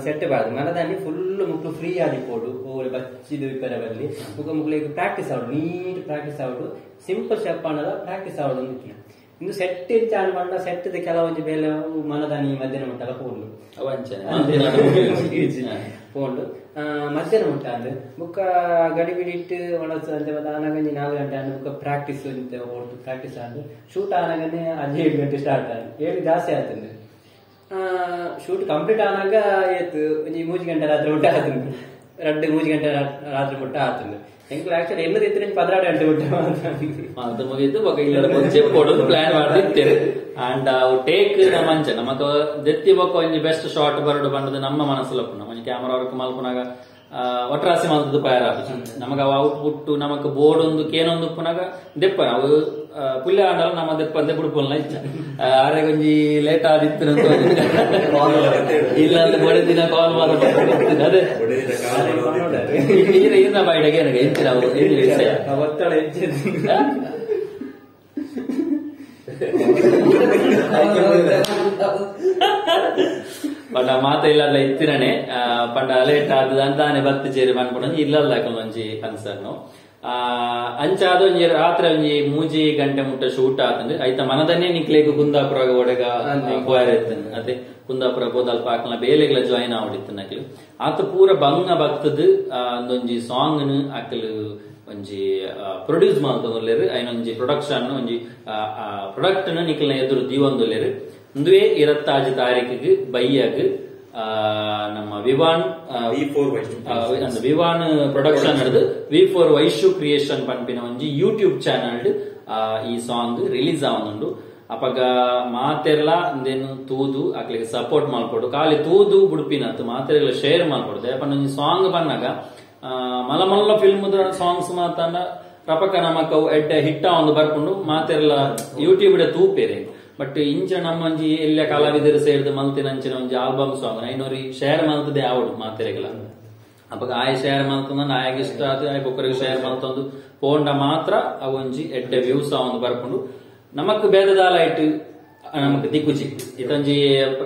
[SPEAKER 2] ಸೆಟ್ ಬಾರ್ದು ಮನದಾನಿ ಫುಲ್ ಮುಕ್ಳು ಫ್ರೀ ಆದಿಪೋಡು ಓ ಬಚ್ಚಿದು ಇಪ್ಪರ ಬರಲಿ ಮುಖ ಮುಕ್ಳಿಗೆ ಪ್ರಾಕ್ಟೀಸ್ ಆವಡು ನೀಟ್ ಪ್ರಾಕ್ಟೀಸ್ ಆವಡು ಸಿಂಪಲ್ ಸ್ಟೆಪ್ ಆಂಡಲ ಪ್ರಾಕ್ಟೀಸ್ ಆವಡು ಅಂದಿತ್ತಿನ ಇನ್ನು ಸೆಟ್ ಚಾನ್ ಪಂಡ ಸೆಟ್ ಕೆಲವೊಂಜಿ ಬೇಲೆ ಮನದಾನಿ ಮಧ್ಯಾಹ್ನ ಮುಟ್ಟಲ ಪೋಂಡು ಪೋಂಡು ಮಧ್ಯಾಹ್ನ ಮುಟ್ಟ ಅಂದ್ ಬುಕ್ಕ ಗಡಿಬಿಡಿ ಇಟ್ಟು ಒಣಸು ಅಂತೆ ಮತ್ತೆ ಆನಗಂಜಿ 4 ಗಂಟೆ ಅಂದ್ ಬುಕ್ಕ ಪ್ರಾಕ್ಟೀಸ್ ಹೊರತು ಪ್ರಾಕ್ಟೀಸ್ ಆಂಡ್ ಶೂಟ್ ಆನಗನೆ ಅಜ್ಜಿ 7 ಗಂಟೆ ಸ್ಟಾರ್ಟ್ ಆಂಡ್ 7 ಜಾಸ್ತಿ ಆತಂದು ಶೂಟ್ ಕಂಪ್ಲೀಟ್ ಆನಾಗ ಏತು ಒಂಜಿ 3 ಗಂಟೆ ರಾತ್ರಿ ಮುಟ್ಟ ಆತಂದು 2-3 ಗಂಟೆ ರಾತ್ರಿ ಮುಟ್ಟ ಆತಂದು ಎಂಕ್ಲು ಆಕ್ಚುಲಿ ಎನ್ನದಿತ್ತು 12 ಗಂಟೆ ಮುಟ್ಟ
[SPEAKER 1] ಅದು ಮುಗಿತು ಬೊಕ ಇಲ್ಲ ಪ್ಲಾನ್ ಮಾಡ್ತಿತ್ತೇವೆ ಅಂಡ್ ಅವು ಟೇಕ್ ನಮ್ಮ ಅಂಚೆ ನಮಕ್ ದೆತ್ತಿ ಬೊಕ್ಕ ಒಂಜಿ ಬೆಸ್ಟ್ ಶಾಟ್ ಬರಡು ಬಂದದ್ದು ನಮ್ಮ ಮನಸ್ಸುಲಪ್ಪುನ ಒಂಜಿ ಕ್ಯಾಮರಾ ವರ್ಕ್ ಮಲ್ಪುನಾಗ ಒಟ್ರಾಸಿ ಮಲ್ತದ್ದು ಪಯರ್ ಆಪುಜಿ ನಮಗ ಅವು ಔಟ್ ಪುಟ್ಟು ನಮಕ್ ಬೋರ್ಡ್ ಒಂದು ಕೇನೊಂದು ಉಪ್ಪುನಾಗ ದೆಪ್ಪ ಅವು ಪುಲ್ಯ ಆಂಡಲ ನಮ್ಮ ದೆಪ್ಪ ಅಂದೆ ಬುಡುಪುಲ್ನ ಇಚ್ಚ ಆರೆಗ್ ಒಂಜಿ ಲೇಟ್ ಆದಿತ್ತು ಇಲ್ಲ ಅಂತ ಬೊಡೆ ದಿನ ಕಾಲ್ ಮಾಡ ಅದೇ ಈರ ಬಾಯಿಡಗೆ ನನಗೆ ಎಂಚಿನ ಅವು ವಿಷಯ
[SPEAKER 2] ಒತ್ತಡ ಹೆಚ್ಚಿದ
[SPEAKER 1] ಪಂಡ ಮಾತ ಇಲ್ಲಲ್ಲ ಇತ್ತಿರನೆ ಪಂಡ ಲೇಟ್ ಆದ ಅಂತಾನೆ ಬತ್ತಿ ಚೇರಿ ಪನ್ಪುನ ಇಲ್ಲಲ್ಲ ಒಂಜಿ ಕನ್ಸರ್ನ್ ಅಂಚಾದ ಒಂಜಿ ರಾತ್ರಿ ಒಂಜಿ 3 ಗಂಟೆ ಮುಟ್ಟ ಶೂಟ್ ಆತಂದ್ರೆ ಐತ ಮನದನ್ನೇ ನಿಕ್ಲೇಗು ಕುಂದಾಪುರ ಒಡೆಗ ಪೋಯರ್ ಇತ್ತಂದ್ರೆ ಅದೇ ಕುಂದಾಪುರ ಪೋದಲ್ಪ ಆಕಲ ಬೇಲೆಗಳ ಜಾಯಿನ್ ಆವಡಿತ್ತು ನಕ್ಲು ಆತ ಪೂರ ಬಂಗ ಬತ್ತದು ಒಂದೊಂಜಿ ಸಾಂಗ್ ಅಕಲು ಒಂಜಿ ಪ್ರೊಡ್ಯೂಸ್ ಮಲ್ತೊಂದುಲ್ಲೆರ್ ಐನೊಂಜಿ ಪ್ರೊಡಕ್ಷನ್ ಒಂಜಿ ಪ್ರೊಡಕ್ಟ್ ನಿಕ್ಲ್ನ ಎದುರು ದೀವೊಂದುಲ್ಲೆರ್ ಉಂದುವೇ 26 ತಾರೀಕಿಗೆ ಬಯ್ಯಗ್ ನಮ್ಮ ವಿವಾನ್ ವಿವಾನ್ ಪ್ರೊಡಕ್ಷನ್ ಹಿಡಿದು V4 Vaishu creation ಪನ್ಪಿನ ಒಂಜಿ ಯೂಟ್ಯೂಬ್ ಚಾನಲ್ ಈ ಸಾಂಗ್ ರಿಲೀಸ್ ಆವೊಂದುಂಡು ಅಪಗ ಮಾತೆರ್ಲ ಇಂದೇನು ತೂದು ಅಕ್ಲಿಗೆ ಸಪೋರ್ಟ್ ಮಲ್ಪೊಡು ಖಾಲಿ ತೂದು ಬುಡ್ಪಿನತ್ತು ಮಾತೆರ್ಲ ಶೇರ್ ಮಲ್ಪೊಡು ದಯಪಂಡ ಒಂಜಿ ಸಾಂಗ್ ಬನ್ನಾಗ ಮಲ್ಲ ಮಲ್ಲ ಫಿಲ್ಮ್ ಸಾಂಗ್ಸ್ ಮಾತಾಂಡ ರಪಕ ನಮಕ ಎಡ್ಡೆ ಹಿಟ್ಟ ಒಂದು ಬರ್ಕೊಂಡು ಮಾತೆರ್ಲ ಯೂಟ್ಯೂಬ್ ತೂಪೇರೆ ಬಟ್ ಇಂಚ ನಮ್ಮಂಜಿ ಎಲ್ಲ ಕಲಾವಿದರು ಸೇರಿದ ಮಲ್ತಿನ ಅಂಚಿನ ಒಂಜಿ ಆಲ್ಬಮ್ ಸಾಂಗ್ ಐನೂರಿ ಶೇರ್ ಮಲ್ತದೆ ಆವಡು ಮಾತೆರೆಗಲ ಅಪಗ ಆಯ ಶೇರ್ ಮಲ್ತಂದ ಆಯಗ ಇಷ್ಟ ಆದ ಆಯ ಬೊಕ್ಕರಿಗೆ ಶೇರ್ ಮಲ್ತಂದು ಪೋಂಡ ಮಾತ್ರ ಅವೊಂಜಿ ಎಡ್ಡೆ ವ್ಯೂಸ್ ಒಂದು ಬರ್ಕೊಂಡು ನಮಕ್ ಬೇದದಾಲ ಇಟ್ಟು ನಮಕ್ ದಿಕ್ಕುಚಿ ಇತೊಂಜಿ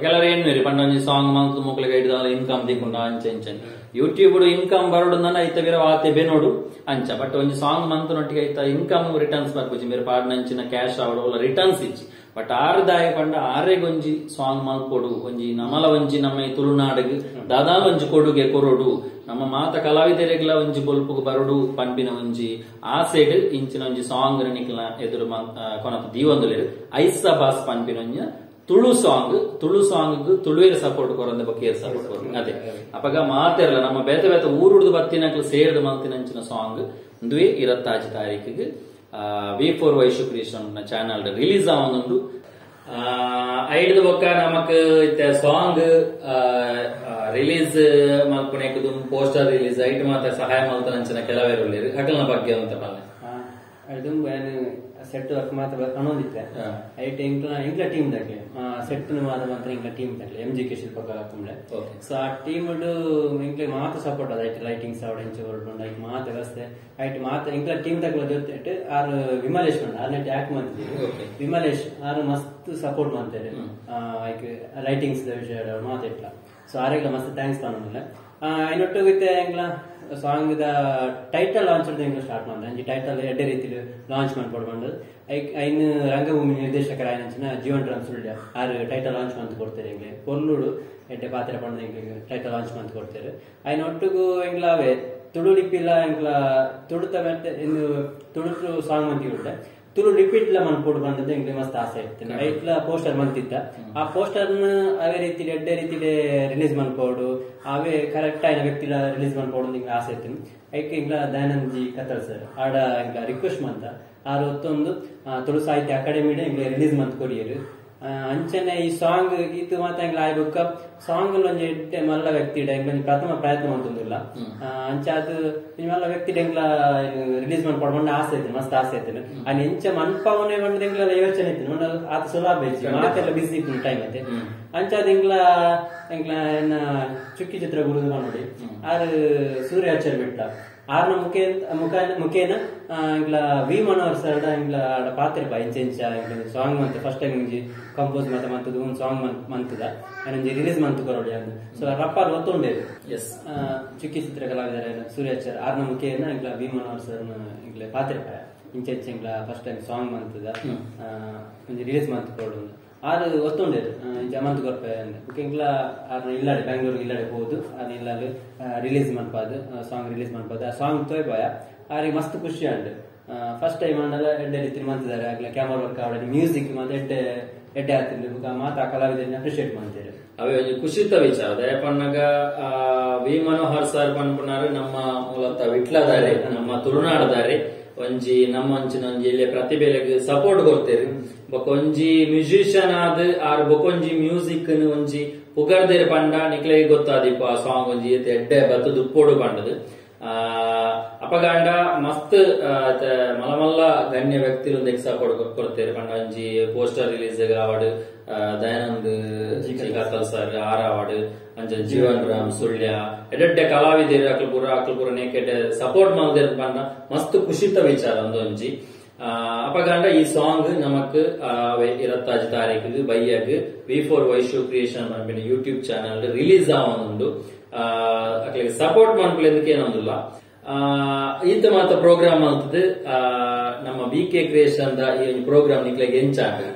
[SPEAKER 1] ಕೆಲವರು ಎಣ್ಣುರಿ ಪಂಡ ಒಂಜಿ ಸಾಂಗ್ ಮಲ್ತು ಮೊಕ್ಲಿಗೆ ಹಿಡಿದಾಲ ಇನ್ಕಮ್ ದಿಕ್ಕೊಂಡ ಅಂಚೆ ಅಂಚೆ ಯೂಟ್ಯೂಬ್ ಇನ್ಕಮ್ ಬರೋಡು ಐತ ಬೇರೆ ಆತೆ ಬೇನೋಡು ಅಂಚ ಬಟ್ ಒಂಜಿ ಸಾಂಗ್ ಮಂತನೊಟ್ಟಿಗೆ ಐತ ಇನ್ಕಮ್ ರಿಟರ್ನ್ಸ್ ಬರ್ಪುಜಿ ಬೇರೆ ಪಾಡ್ನಂಚಿನ ಕ್ಯಾಶ್ ಆವಡು ರಿಟರ್ನ್ಸ್ ಇಚ್ಚಿ ಬಟ್ ಆರುದಾಯ ಪಂಡ ಆರೆಗೊಂಜಿ ಸಾಂಗ್ ಮಲ್ಪೊಡು ಒಂಜಿ ನಮಲ ಒಂಜಿ ನಮ್ಮ ಈ ತುಳುನಾಡಿಗೆ ದಾದಾಲ ಒಂಜಿ ಕೊಡುಗೆ ಕೊರೊಡು ನಮ್ಮ ಮಾತ ಕಲಾವಿದರಿಗೆಲ್ಲ ಒಂಜಿ ಬೊಲ್ಪುಗು ಬರಡು ಪನ್ಪಿನ ಒಂಜಿ ಆಸೆಗ್ ಇಂಚಿನ ಒಂಜಿ ಸಾಂಗ್ ನಿಕ್ಲ ಎದುರು ಕೊನತ ದೀವೊಂದುಲ್ಲೆರ್ ಐಸಾ ಬಾಸ್ ಪನ್ಪಿನ ಒಂಜಿ ತುಳು ಸಾಂಗ್ ತುಳು ಸಾಂಗ್ ತುಳುವೇರ್ ಸಪೋರ್ಟ್ ಕೊರಂದೆ ಬೊಕ್ಕ ಸಪೋರ್ಟ್ ಕೊರ ಅದೇ ಅಪಗ ಮಾತೆರ್ಲ ನಮ್ಮ ಬೇತೆ ಬೇತೆ ಊರುಡ್ದು ಬತ್ತಿನಕ್ಲು ಸೇರ್ದು ಮಲ್ತಿನಂಚಿನ ಸಾಂಗ್ ಉಂದುವೇ 26 ತಾರೀಕಿಗೆ V4 Vaishu creation channel release ಆವೊಂದುಂಡು ಐಡ್ದು ಬೊಕ್ಕ ನಮಕ್ ಸಾಂಗ್ ರಿಲೀಸ್ ಮಲ್ಪುನೆಕ್ ಪೋಸ್ಟರ್ ರಿಲೀಸ್ ಐಟ್ ಮಾತ್ರ ಸಹಾಯ ಮಲ್ತನಂಚಿನ ಕೆಲವೇರು ಉಲ್ಲೆರ್ ಅಕಲ್ನ ಬಗ್ಗೆ ಅಂತ ಪನ್ಲೆ
[SPEAKER 2] ದುಂಬು ಯಾನ್ ಸೆಟ್ ವರ್ಕ್ ಮಾತ್ರ ಪನೊಂದಿತ್ತೆ ಐಟ್ ಎಂಕ್ಲ ಎಂಕ್ಲ ಟೀಮ್ ದಾಕ್ಲೆ ಸೆಟ್ ಮಾತ್ರ ಮಾತ್ರ ಎಂಕ್ಲ ಟೀಮ್ ದಾಕ್ಲೆ MGK Shilpakala Kumble so ಆ ಟೀಮ್ ಎಂಕ್ಲೆ ಮಾತ್ರ ಸಪೋರ್ಟ್ ಅದ ಐಟ್ ಲೈಟಿಂಗ್ಸ್ ಆವಡ್ ಎಂಚ ಹೊರಡ್ಕೊಂಡು ಐಟ್ ಮಾತ್ರ ವ್ಯವಸ್ಥೆ ಐಟ್ ಮಾತ್ರ ಎಂಕ್ಲ ಟೀಮ್ ದಾಕ್ಲ ಜೊತೆ ಆರ್ ವಿಮಲೇಶ್ ಮಂಡ ಆರ್ ನೆಟ್ ಯಾಕ್ ಮಂತಿದ್ರು ವಿಮಲೇಶ್ ಆರ್ ಮಸ್ತ್ ಸಪೋರ್ಟ್ ಮಾಡ್ತಾರೆ ಐಕ್ ಲೈಟಿಂಗ್ಸ್ ವಿಷಯ ಮಾತ್ರ ಇಟ್ಲ ಸೊ ಆರೆಗ್ಲ ಮಸ್ತ್ thanks ಪನೊಂದಿಲ್ಲ ಐನೊಟ್ಟು ಎಂಕ್ಲ song the title launch ಎಂಕ್ಲ ಸ್ಟಾರ್ಟ್ ಮಾಡ್ದೆ ಅಂಚಿ ಟೈಟಲ್ ಎಡ್ಡೆ ರೀತಿಲಿ ಲಾಂಚ್ ಮಾಡ್ಕೊಡ್ಕೊಂಡು ಐನ್ ರಂಗಭೂಮಿ ನಿರ್ದೇಶಕರ ಆಯ್ನಂಚಿನ ಜೀವನ್ ರಾಮ್ ಸುಳ್ಯ ಆರು ಟೈಟಲ್ ಲಾಂಚ್ ಮಂತ್ ಕೊಡ್ತಾರೆ ಎಂಗ್ಲೆ ಪೊರ್ಲುಡು ಎಡ್ಡೆ ಪಾತ್ರ ಪಂಡ ಎಂಗ್ಲಿಗೆ ಟೈಟಲ್ ಲಾಂಚ್ ಮಂತ್ ಕೊಡ್ತಾರೆ ಐನ ಒಟ್ಟುಗು ಎಂಗ್ಲ ಅವೇ ತುಳು ಲಿಪಿಲ ಎಂಕ್ಲ ತುಳುತ ಮತ್ತೆ ಇನ್ನು ತುಳು ಸಾಂಗ್ ಮಂತಿ ಉಂಟೆ ತುಳು ರಿಪೀಟ್ ಲ ಮನ್ಪೊಡು ಬಂದದ್ದು ಎಂಗ್ಲೆ ಮಸ್ತ್ ಆಸೆ ಇರ್ತೇನೆ ಐಟ್ಲ ಪೋಸ್ಟರ್ ಮಂತಿತ್ತ ಆ ಪೋಸ್ಟರ್ ಅವೇ ರೀತಿಲಿ ಎಡ್ಡೆ ರೀತಿಲಿ ರಿಲೀಸ್ ಮನ್ಪೋಡು ಅವೇ ಕರೆಕ್ಟ್ ಆಯಿನ ವ್ಯಕ್ತಿಲ ರಿಲೀಸ್ ಮನ್ಪೊಡು ಇಂಗ್ಲ ಆಸೆ ಇತ್ತು ಐಕ್ ಇಂಗ್ಲ ದಯಾನಂದ್ ಜಿ ಕತ್ತಲ್ ಸರ್ ಆಡ ಇಂಗ್ಲ ರಿಕ್ವೆಸ್ಟ್ ಮಂತ ಆರು ಒತ್ತೊಂದು ತುಳು ಸಾಹಿತ್ಯ ಅಕಾಡೆಮಿ ಇಂಗ್ಲ ರಿಲೀಸ್ ಮಂತ್ ಕೊರಿಯರು ಅಂಚನೆ ಈ ಸಾಂಗ್ ಇದು ಮಾತ ಎಂಗ್ಲ ಆಯ್ ಬೊಕ್ಕ ಸಾಂಗ್ ಒಂಜಿ ಎಡ್ಡೆ ಮಲ್ಲ ವ್ಯಕ್ತಿ ಎಂಗ್ಲ ಪ್ರಥಮ ಪ್ರಯತ್ನ ಮಂತೊಂದುಲ್ಲ ಅಂಚ ಅದು ಮಲ್ಲ ವ್ಯಕ್ತಿ ಎಂಗ್ಲ ರಿಲೀಸ್ ಮನ್ಪೊಡು ಆಸೆ ಇತ್ತು ಮಸ್ತ್ ಆಸೆ ಇತ್ತು ಅಲ್ಲಿ ಎಂಚ ಮನ್ಪವನೆ ಪಂಡ ಎಂಗ್ಲ ಯೋಚನೆ ಇತ್ತು ಮಂಡ ಆತ ಸುಲಭ ಇತ್ತು ಮಾತೆಲ್ಲ ಬಿಸಿ ಇತ್ತು ಟೈಮ್ ಐತೆ ಅಂಚ ಅದು ಎಂಗ್ಲ ಎಂಗ್ಲ ಎನ್ನ ಚುಕ್ಕಿ ಚಿತ್ರ ಗುರು ನೋಡಿ ಆರು ಸೂರ್ಯಾಚಾರ್ಯ ಬಿಟ್ಟ ಆರ್ನ ಮುಖೇನ ಇಂಗ್ಲ ವಿ ಮನೋಹರ್ ಸರ್ ಇಂಗ್ಲ ಆಡ ಪಾತ್ರ ಇಂಚ ಇಂಚ ಸಾಂಗ್ ಮಂತ್ ಫಸ್ಟ್ ಟೈಮ್ ಇಂಜಿ ಕಂಪೋಸ್ ಮಾತ ಮಂತದ ಒಂದು ಸಾಂಗ್ ಮಂತದ ಒಂಜಿ ರಿಲೀಸ್ ಮಂತ್ ಕೊರೊಡಿ ಅಂದ್ ಸೊ ರಪ್ಪಾರ್ ಒತ್ತೊಂಡೇರು
[SPEAKER 1] ಎಸ್
[SPEAKER 2] ಚುಕ್ಕಿ ಚಿತ್ರ ಕಲಾವಿದರ ಸೂರ್ಯಾಚಾರ್ ಆರ್ನ ಮುಖೇನ ಇಂಗ್ಲ ವಿ ಮನೋಹರ್ ಸರ್ ಇಂಗ್ಲ ಪಾತ್ರ ಇಂಚ ಇಂಚ ಇಂಗ್ಲ ಫಸ್ಟ್ ಟೈಮ್ ಸಾಂಗ್ ಮಂತದ ಒಂಜಿ ರಿಲೀಸ್ ಮಂತ್ ಕೊರೊಡು ಆರು ಒತ್ತೊಂಡೇರು ಜಮಂತ್ ಕೊರ್ಪೆ ಇಂಗ್ಲ ಆರ್ನ ಇಲ್ಲಾಡೆ ಬೆಂಗಳೂರು ಇಲ್ಲಾಡೆ ಹೋದು ಆರ್ನ ಇಲ್ಲಾಡೆ ರಿಲೀಸ್ ಮನ್ಪಾದು ಸಾಂಗ್ ರಿಲೀಸ್ ಮನ್ಪಾದು ಆ ಸಾಂಗ್ ತೋಯ್ಪಾಯ ಆರಿಗೆ ಮಸ್ತ್ ಖುಷಿ ಅಂಡ್ ಫಸ್ಟ್ ಟೈಮ್ ಅಂಡಲ ಎಡ್ಡೆ ರೀತಿ ಮಂತಿದ್ದಾರೆ ಆಗ್ಲ ಕ್ಯಾಮರಾ ವರ್ಕ್ ಆವಡೆ ಮ್ಯೂಸಿಕ್ ಮತ್ತೆ ಎಡ್ಡೆ ಎಡ್ಡೆ ಆತಿಲ್ಲ ಬೊಕ ಮಾತಾ ಕಲಾವಿದರನ್ನ ಅಪ್ರಿಶಿಯೇಟ್ ಮಾಡ್ತಾರೆ
[SPEAKER 1] ಅವೇ ಒಂಜಿ ಖುಷಿತ ವಿಚಾರ ದಯಪನ್ನಗ ವಿ ಮನೋಹರ್ ಸರ್ ಪನ್ಪುನಾರು ನಮ್ಮ ಮೂಲತ ವಿಟ್ಲದಾರೆ ನಮ್ಮ ತುಳುನಾಡದಾರೆ ಒಂಜಿ ನಮ್ಮ ಒಂಚಿನ ಒಂಜಿ ಎಲ್ಯ ಪ್ರತಿಭೆಲೆಗ್ ಸಪೋರ್ಟ್ ಕೊಡ್ತೇವೆ ಬೊಕ ಒಂಜಿ ಮ್ಯೂಸಿಷಿಯನ್ ಆದ್ ಆರ್ ಬೊಕೊಂಜಿ ಮ್ಯೂಸಿಕ್ ಒಂಜಿ ಪುಗರ್ದೇರ್ ಪಂಡ ನಿಕ್ಲೆಗ್ ಗೊತ್ತಾದಿಪ್ಪ ಆ ಸಾಂಗ್ ಒಂಜಿ ಎಡ್ಡೆ ಬತ್ತುದು ಉಪ್ಪೋಡು ಪಂಡದು ಅಪಗಾಂಡ ಮಸ್ತ್ ಮಲ್ಲ ಮಲ್ಲ ಗಣ್ಯ ವ್ಯಕ್ತಿಲು ಒಂದಕ್ಕೆ ಸಪೋರ್ಟ್ ಕೊಡ್ತೇವೆ ಪಂಡ ಒಂಜಿ ಪೋಸ್ಟರ್ ರಿಲೀಸ್ ಆವಡ್ ದಯಾನಂದ್ ಜಿ ಕತ್ತಲ್ ಸರ್ ಆರ್ ಆವಡ್ ಅಂಚ ಜೀವನ್ ರಾಮ್ ಸುಳ್ಯ ಎಡ್ಡೆ ಕಲಾವಿದರು ಅಕ್ಲು ಪೂರ ನೇಕೆಡ್ ಸಪೋರ್ಟ್ ಮಲ್ದೇರ್ ಪಂಡ ಮಸ್ತ್ ಖುಷಿತ ವಿಚಾರ ಒಂದೊಂಜಿ ಅಪಗಾಂಡ ಈ ಸಾಂಗ್ ನಮಕ್ 25 ತಾರೀಕು ಬೈಯಾಗ್ V4 Vaishu creation ಪನ್ಪಿನ ಯೂಟ್ಯೂಬ್ ಚಾನಲ್ ರಿಲೀಸ್ ಆವೊಂದುಂಡು ಅಕ್ಲೆಗ್ ಸಪೋರ್ಟ್ ಮನ್ಪುಲೆಂದಕ್ಕೆ ಏನೊಂದುಲ್ಲ ಈತ ಮಾತ ಪ್ರೋಗ್ರಾಮ್ ಅಂತದ್ದು ನಮ್ಮ ಬಿ ಕೆ ಕ್ರಿಯೇಷನ್ ದ ಈ ಒಂಜಿ ಪ್ರೋಗ್ರಾಮ್ ನಿಕ್ಲೆಗ್ ಎಂಚಾಂಡ್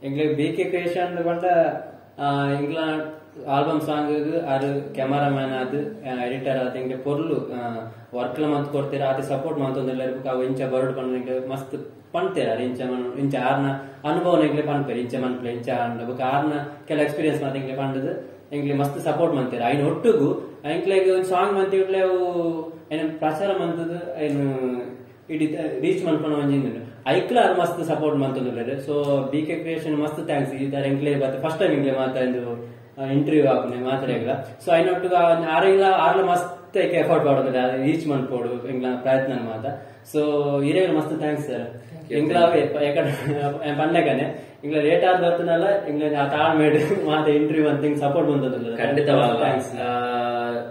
[SPEAKER 2] ಎಂಗ್ಲೆಗ್ ಬಿ ಕೆ ಕ್ರಿಯೇಷನ್ ಪಂಡ ಎಂಗ್ಲ ಆಲ್ಬಮ್ ಸಾಂಗ್ ಆರು ಕ್ಯಾಮರಾಮ್ಯಾನ್ ಆದ್ ಎಡಿಟರ್ ಆದ್ ಎಂಗ್ಲೆ ಪೊರ್ಲು ವರ್ಕ್ ಲ ಮಂತ್ ಕೊಡ್ತೀರ ಆತೆ ಸಪೋರ್ಟ್ ಮಂತೊಂದುಲ್ಲೆರ್ ಬೊಕ ಅವು ಇಂಚ ಬರೊಡು ಪಂಡ ಎಂಗ್ಲೆ ಮಸ್ತ್ ಪನ್ತೇರ್ ಆರ್ ಇಂಚ ಇಂಚ ಆರ್ನ ಅನುಭವನ ಎಂಗ್ಲೆ ಪನ್ಪೆರ್ ಇಂಚ ಮನ್ಪುಲೆ ಇಂಚ ಆಂಡ ಬೊಕ ಆರ್ನ ಕೆಲ ಎಕ್ಸ್ಪೀರಿಯನ್ಸ್ ಮಾತ ಎಂಗ್ಲೆ ಪಂಡದ್ ಎಂಗ್ಲೆ ಮಸ್ತ್ ಸಪೋರ್ಟ್ ಮಂತೇರ್ ಐನ ಒಟ್ಟುಗು ಎಂಕ್ಲೆಗ್ ಒಂಜಿ ಸಾಂಗ್ ಮಂತಿಟ್ಲೆ ಅವು ಐನ ಪ್ರಚಾರ ಮಂತದ್ ಐನ ಇಡೀ ರೀಚ್ ಮನ್ಪುನ ಒಂಜಿ ಐಕ್ಲ ಆರ್ ಮಸ್ತ್ ಸಪೋರ್ಟ್ ಮಂತೊಂದುಲ್ಲೆರ್ ಸೊ ಬಿ ಕೆ ಕ್ರಿಯೇಷನ್ ಮಸ್ತ್ thanks ಈ ತರ ಎಂಕ್ಲೆ ಫಸ್ಟ್ ಟೈಮ್ ಎಂಕ್ಲೆ ಮಾತ ಇಂಟರ್ವ್ಯೂ ಆಪುನೆ ಮಾತಾಡಂಗಿಲ್ಲ ಸೊ ಐನೊಟ್ಟುಗು ಆರೆಗ್ಲ ಆರ್ಲ ಮಸ್ತ್ ಎಫರ್ಟ್ ಪಾಡೊಂದುಲ್ಲೆರ್ ರೀಚ್ ಮನ್ಪೊಡು ಎಂಕ್ಲ ಪ್ರಯತ್ನ ಮಾತ ಸೊ ಇರೆಗ್ಲ ಮಸ್ತ್ thanks sir ಎಂಕ್ಲ ಪಂಡಕನೆ ಎಂಕ್ಲ ಲೇಟ್ ಆದ್ ಬರ್ತನಲ್ಲ ಎಂಕ್ಲ ಆ ತಾಳ್ಮೇಡ್ ಮಾತ ಇಂಟರ್ವ್ಯೂ ಅಂತ ಹಿಂಗ್ ಸಪೋರ್ಟ್ ಬಂದೊಂದುಲ್ಲೆರ್
[SPEAKER 1] ಖಂಡಿತವಾದ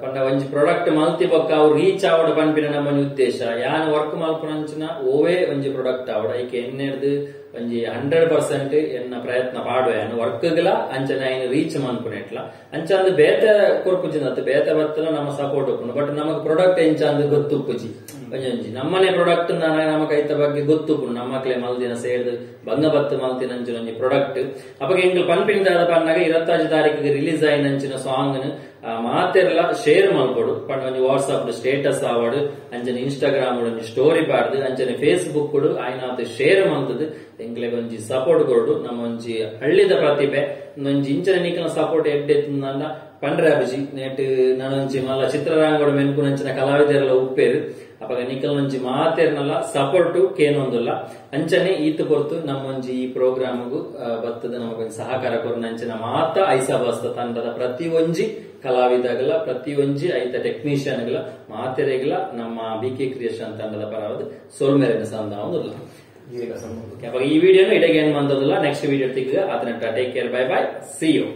[SPEAKER 1] ಪಂಡ ಒಂಜಿ ಪ್ರಾಡಕ್ಟ್ ಮಲ್ತಿ ಬೊಕ್ಕ ಅವು ರೀಚ್ ಆವಡ್ ಪನ್ಪಿನ ನಮ್ಮ ಒಂಜಿ ಉದ್ದೇಶ ಯಾನ್ ವರ್ಕ್ ಮಲ್ಪುನಂಚಿನ ಓವೇ ಒಂಜಿ ಪ್ರಾಡಕ್ಟ್ ಆವಡ್ ಐಕೆ ಎನ್ನೆರ್ದ್ ಒಂಜಿ 100% ಎನ್ನ ಪ್ರಯತ್ನ ಪಾಡುವೆ ಯಾನ್ ವರ್ಕ್ಗ್ಲ ಅಂಚನೆ ಐನ್ ರೀಚ್ ಮನ್ಪುನೆಟ್ಲ ಅಂಚ ಅಂದ್ ಬೇತೆ ಕೊರ್ಪುಜಿ ಅತ್ತ ಬೇತೆ ಬತ್ತಲ ನಮ್ಮ ಸಪೋರ್ಟ್ ಉಪ್ಪುಂಡು ಬಟ್ ನಮಕ್ ಪ್ರಾಡಕ್ಟ್ ಎಂಚ ಅಂದ್ ಗೊತ್ತುಪ್ಪುಜಿ ಒಂಜೊಂಜಿ ನಮ್ಮನೆ ಪ್ರಾಡಕ್ಟ್ ನಮಕ್ ಐತ ಬಗ್ಗೆ ಗೊತ್ತುಪ್ಪುಂಡು ನಮ್ಮಕ್ಲೆ ಮಲ್ದಿನ ಸೇರ್ದು ಬಂಗ ಬತ್ತು ಮಲ್ತಿನ ಅಂಚಿನ ಒಂಜಿ ಪ್ರಾಡಕ್ಟ್ ಅಪಗ ಎಂಗ್ಲ ಪನ್ಪಿನ ದಾದ ಪನ್ನಾಗ 25 ತಾರೀಕಿಗೆ ರಿಲೀಸ್ ಆಯಿನ ಅಂಚಿನ ಸಾಂಗ್ ಮಾತೆರ್ಲ ಶೇರ್ ಮಲ್ಪೊಡು ಪಂಡ ಒಂಜಿ ವಾಟ್ಸ್ಆಪ್ ಸ್ಟೇಟಸ್ ಆವಡ್ ಅಂಚನೆ ಇನ್ಸ್ಟಾಗ್ರಾಮ್ ಒಂಜಿ ಸ್ಟೋರಿ ಪಾಡ್ದು ಅಂಚನೆ ಫೇಸ್ಬುಕ್ ಆಯ್ನಾತ್ ಶೇರ್ ಮಲ್ತದು ಎಂಕ್ಲೆಗ್ ಒಂಜಿ ಸಪೋರ್ಟ್ ಕೊರೊಡು ನಮ್ಮ ಒಂಜಿ ಹಳ್ಳಿದ ಪ್ರತಿಭೆ ಒಂಜಿ ಇಂಚನೆ ನಿಕ್ಲ ಸಪೋರ್ಟ್ ಎಡ್ಡೆ ಇತ್ತುಂಡ ಪಂಡ್ರೆ ಅಭಿಜಿ ನೆಟ್ ನಾನೊಂಜಿ ಮಲ್ಲ ಚಿತ್ರರಂಗಡು ಮೆನ್ಪುನಂಚಿನ ಕಲಾವಿದರೆಲ್ಲ ಉಪ್ಪೇರು ಅಪಗ ನಿಕಲ್ನೊಂಜಿ ಮಾತೆರ್ನಲ್ಲ ಸಪೋರ್ಟ್ ಕೇನೊಂದುಲ್ಲ ಅಂಚನೆ ಈತ ಕೊರ್ತು ನಮ್ಮೊಂಜಿ ಈ ಪ್ರೋಗ್ರಾಮ್ಗು ಬತ್ತದ ನಮಗೊಂಜಿ ಸಹಕಾರ ಕೊರ್ನಂಚಿನ ಮಾತ ಐಸಾಬಾಸ್ತ ತಂಡದ ಪ್ರತಿ ಒಂಜಿ ಕಲಾವಿದಗಳ ಪ್ರತಿ ಒಂಜಿ ಐತ ಟೆಕ್ನಿಷಿಯನ್ಗಳ ಮಾತೆರೆಗಳ ನಮ್ಮ ಬಿ ಕೆ ಕ್ರಿಯೇಷನ್ ತಂಡದ ಪರವಾದ ಸೋಲ್ಮೇರಿನ ಸಂದ ಈ ವಿಡಿಯೋನು ಇಡಗೆ ಏನ್ ಬಂದದಲ್ಲ ನೆಕ್ಸ್ಟ್ ವಿಡಿಯೋ ತಿಕ್ಕ ಅದನ್ನ take care bye bye see you.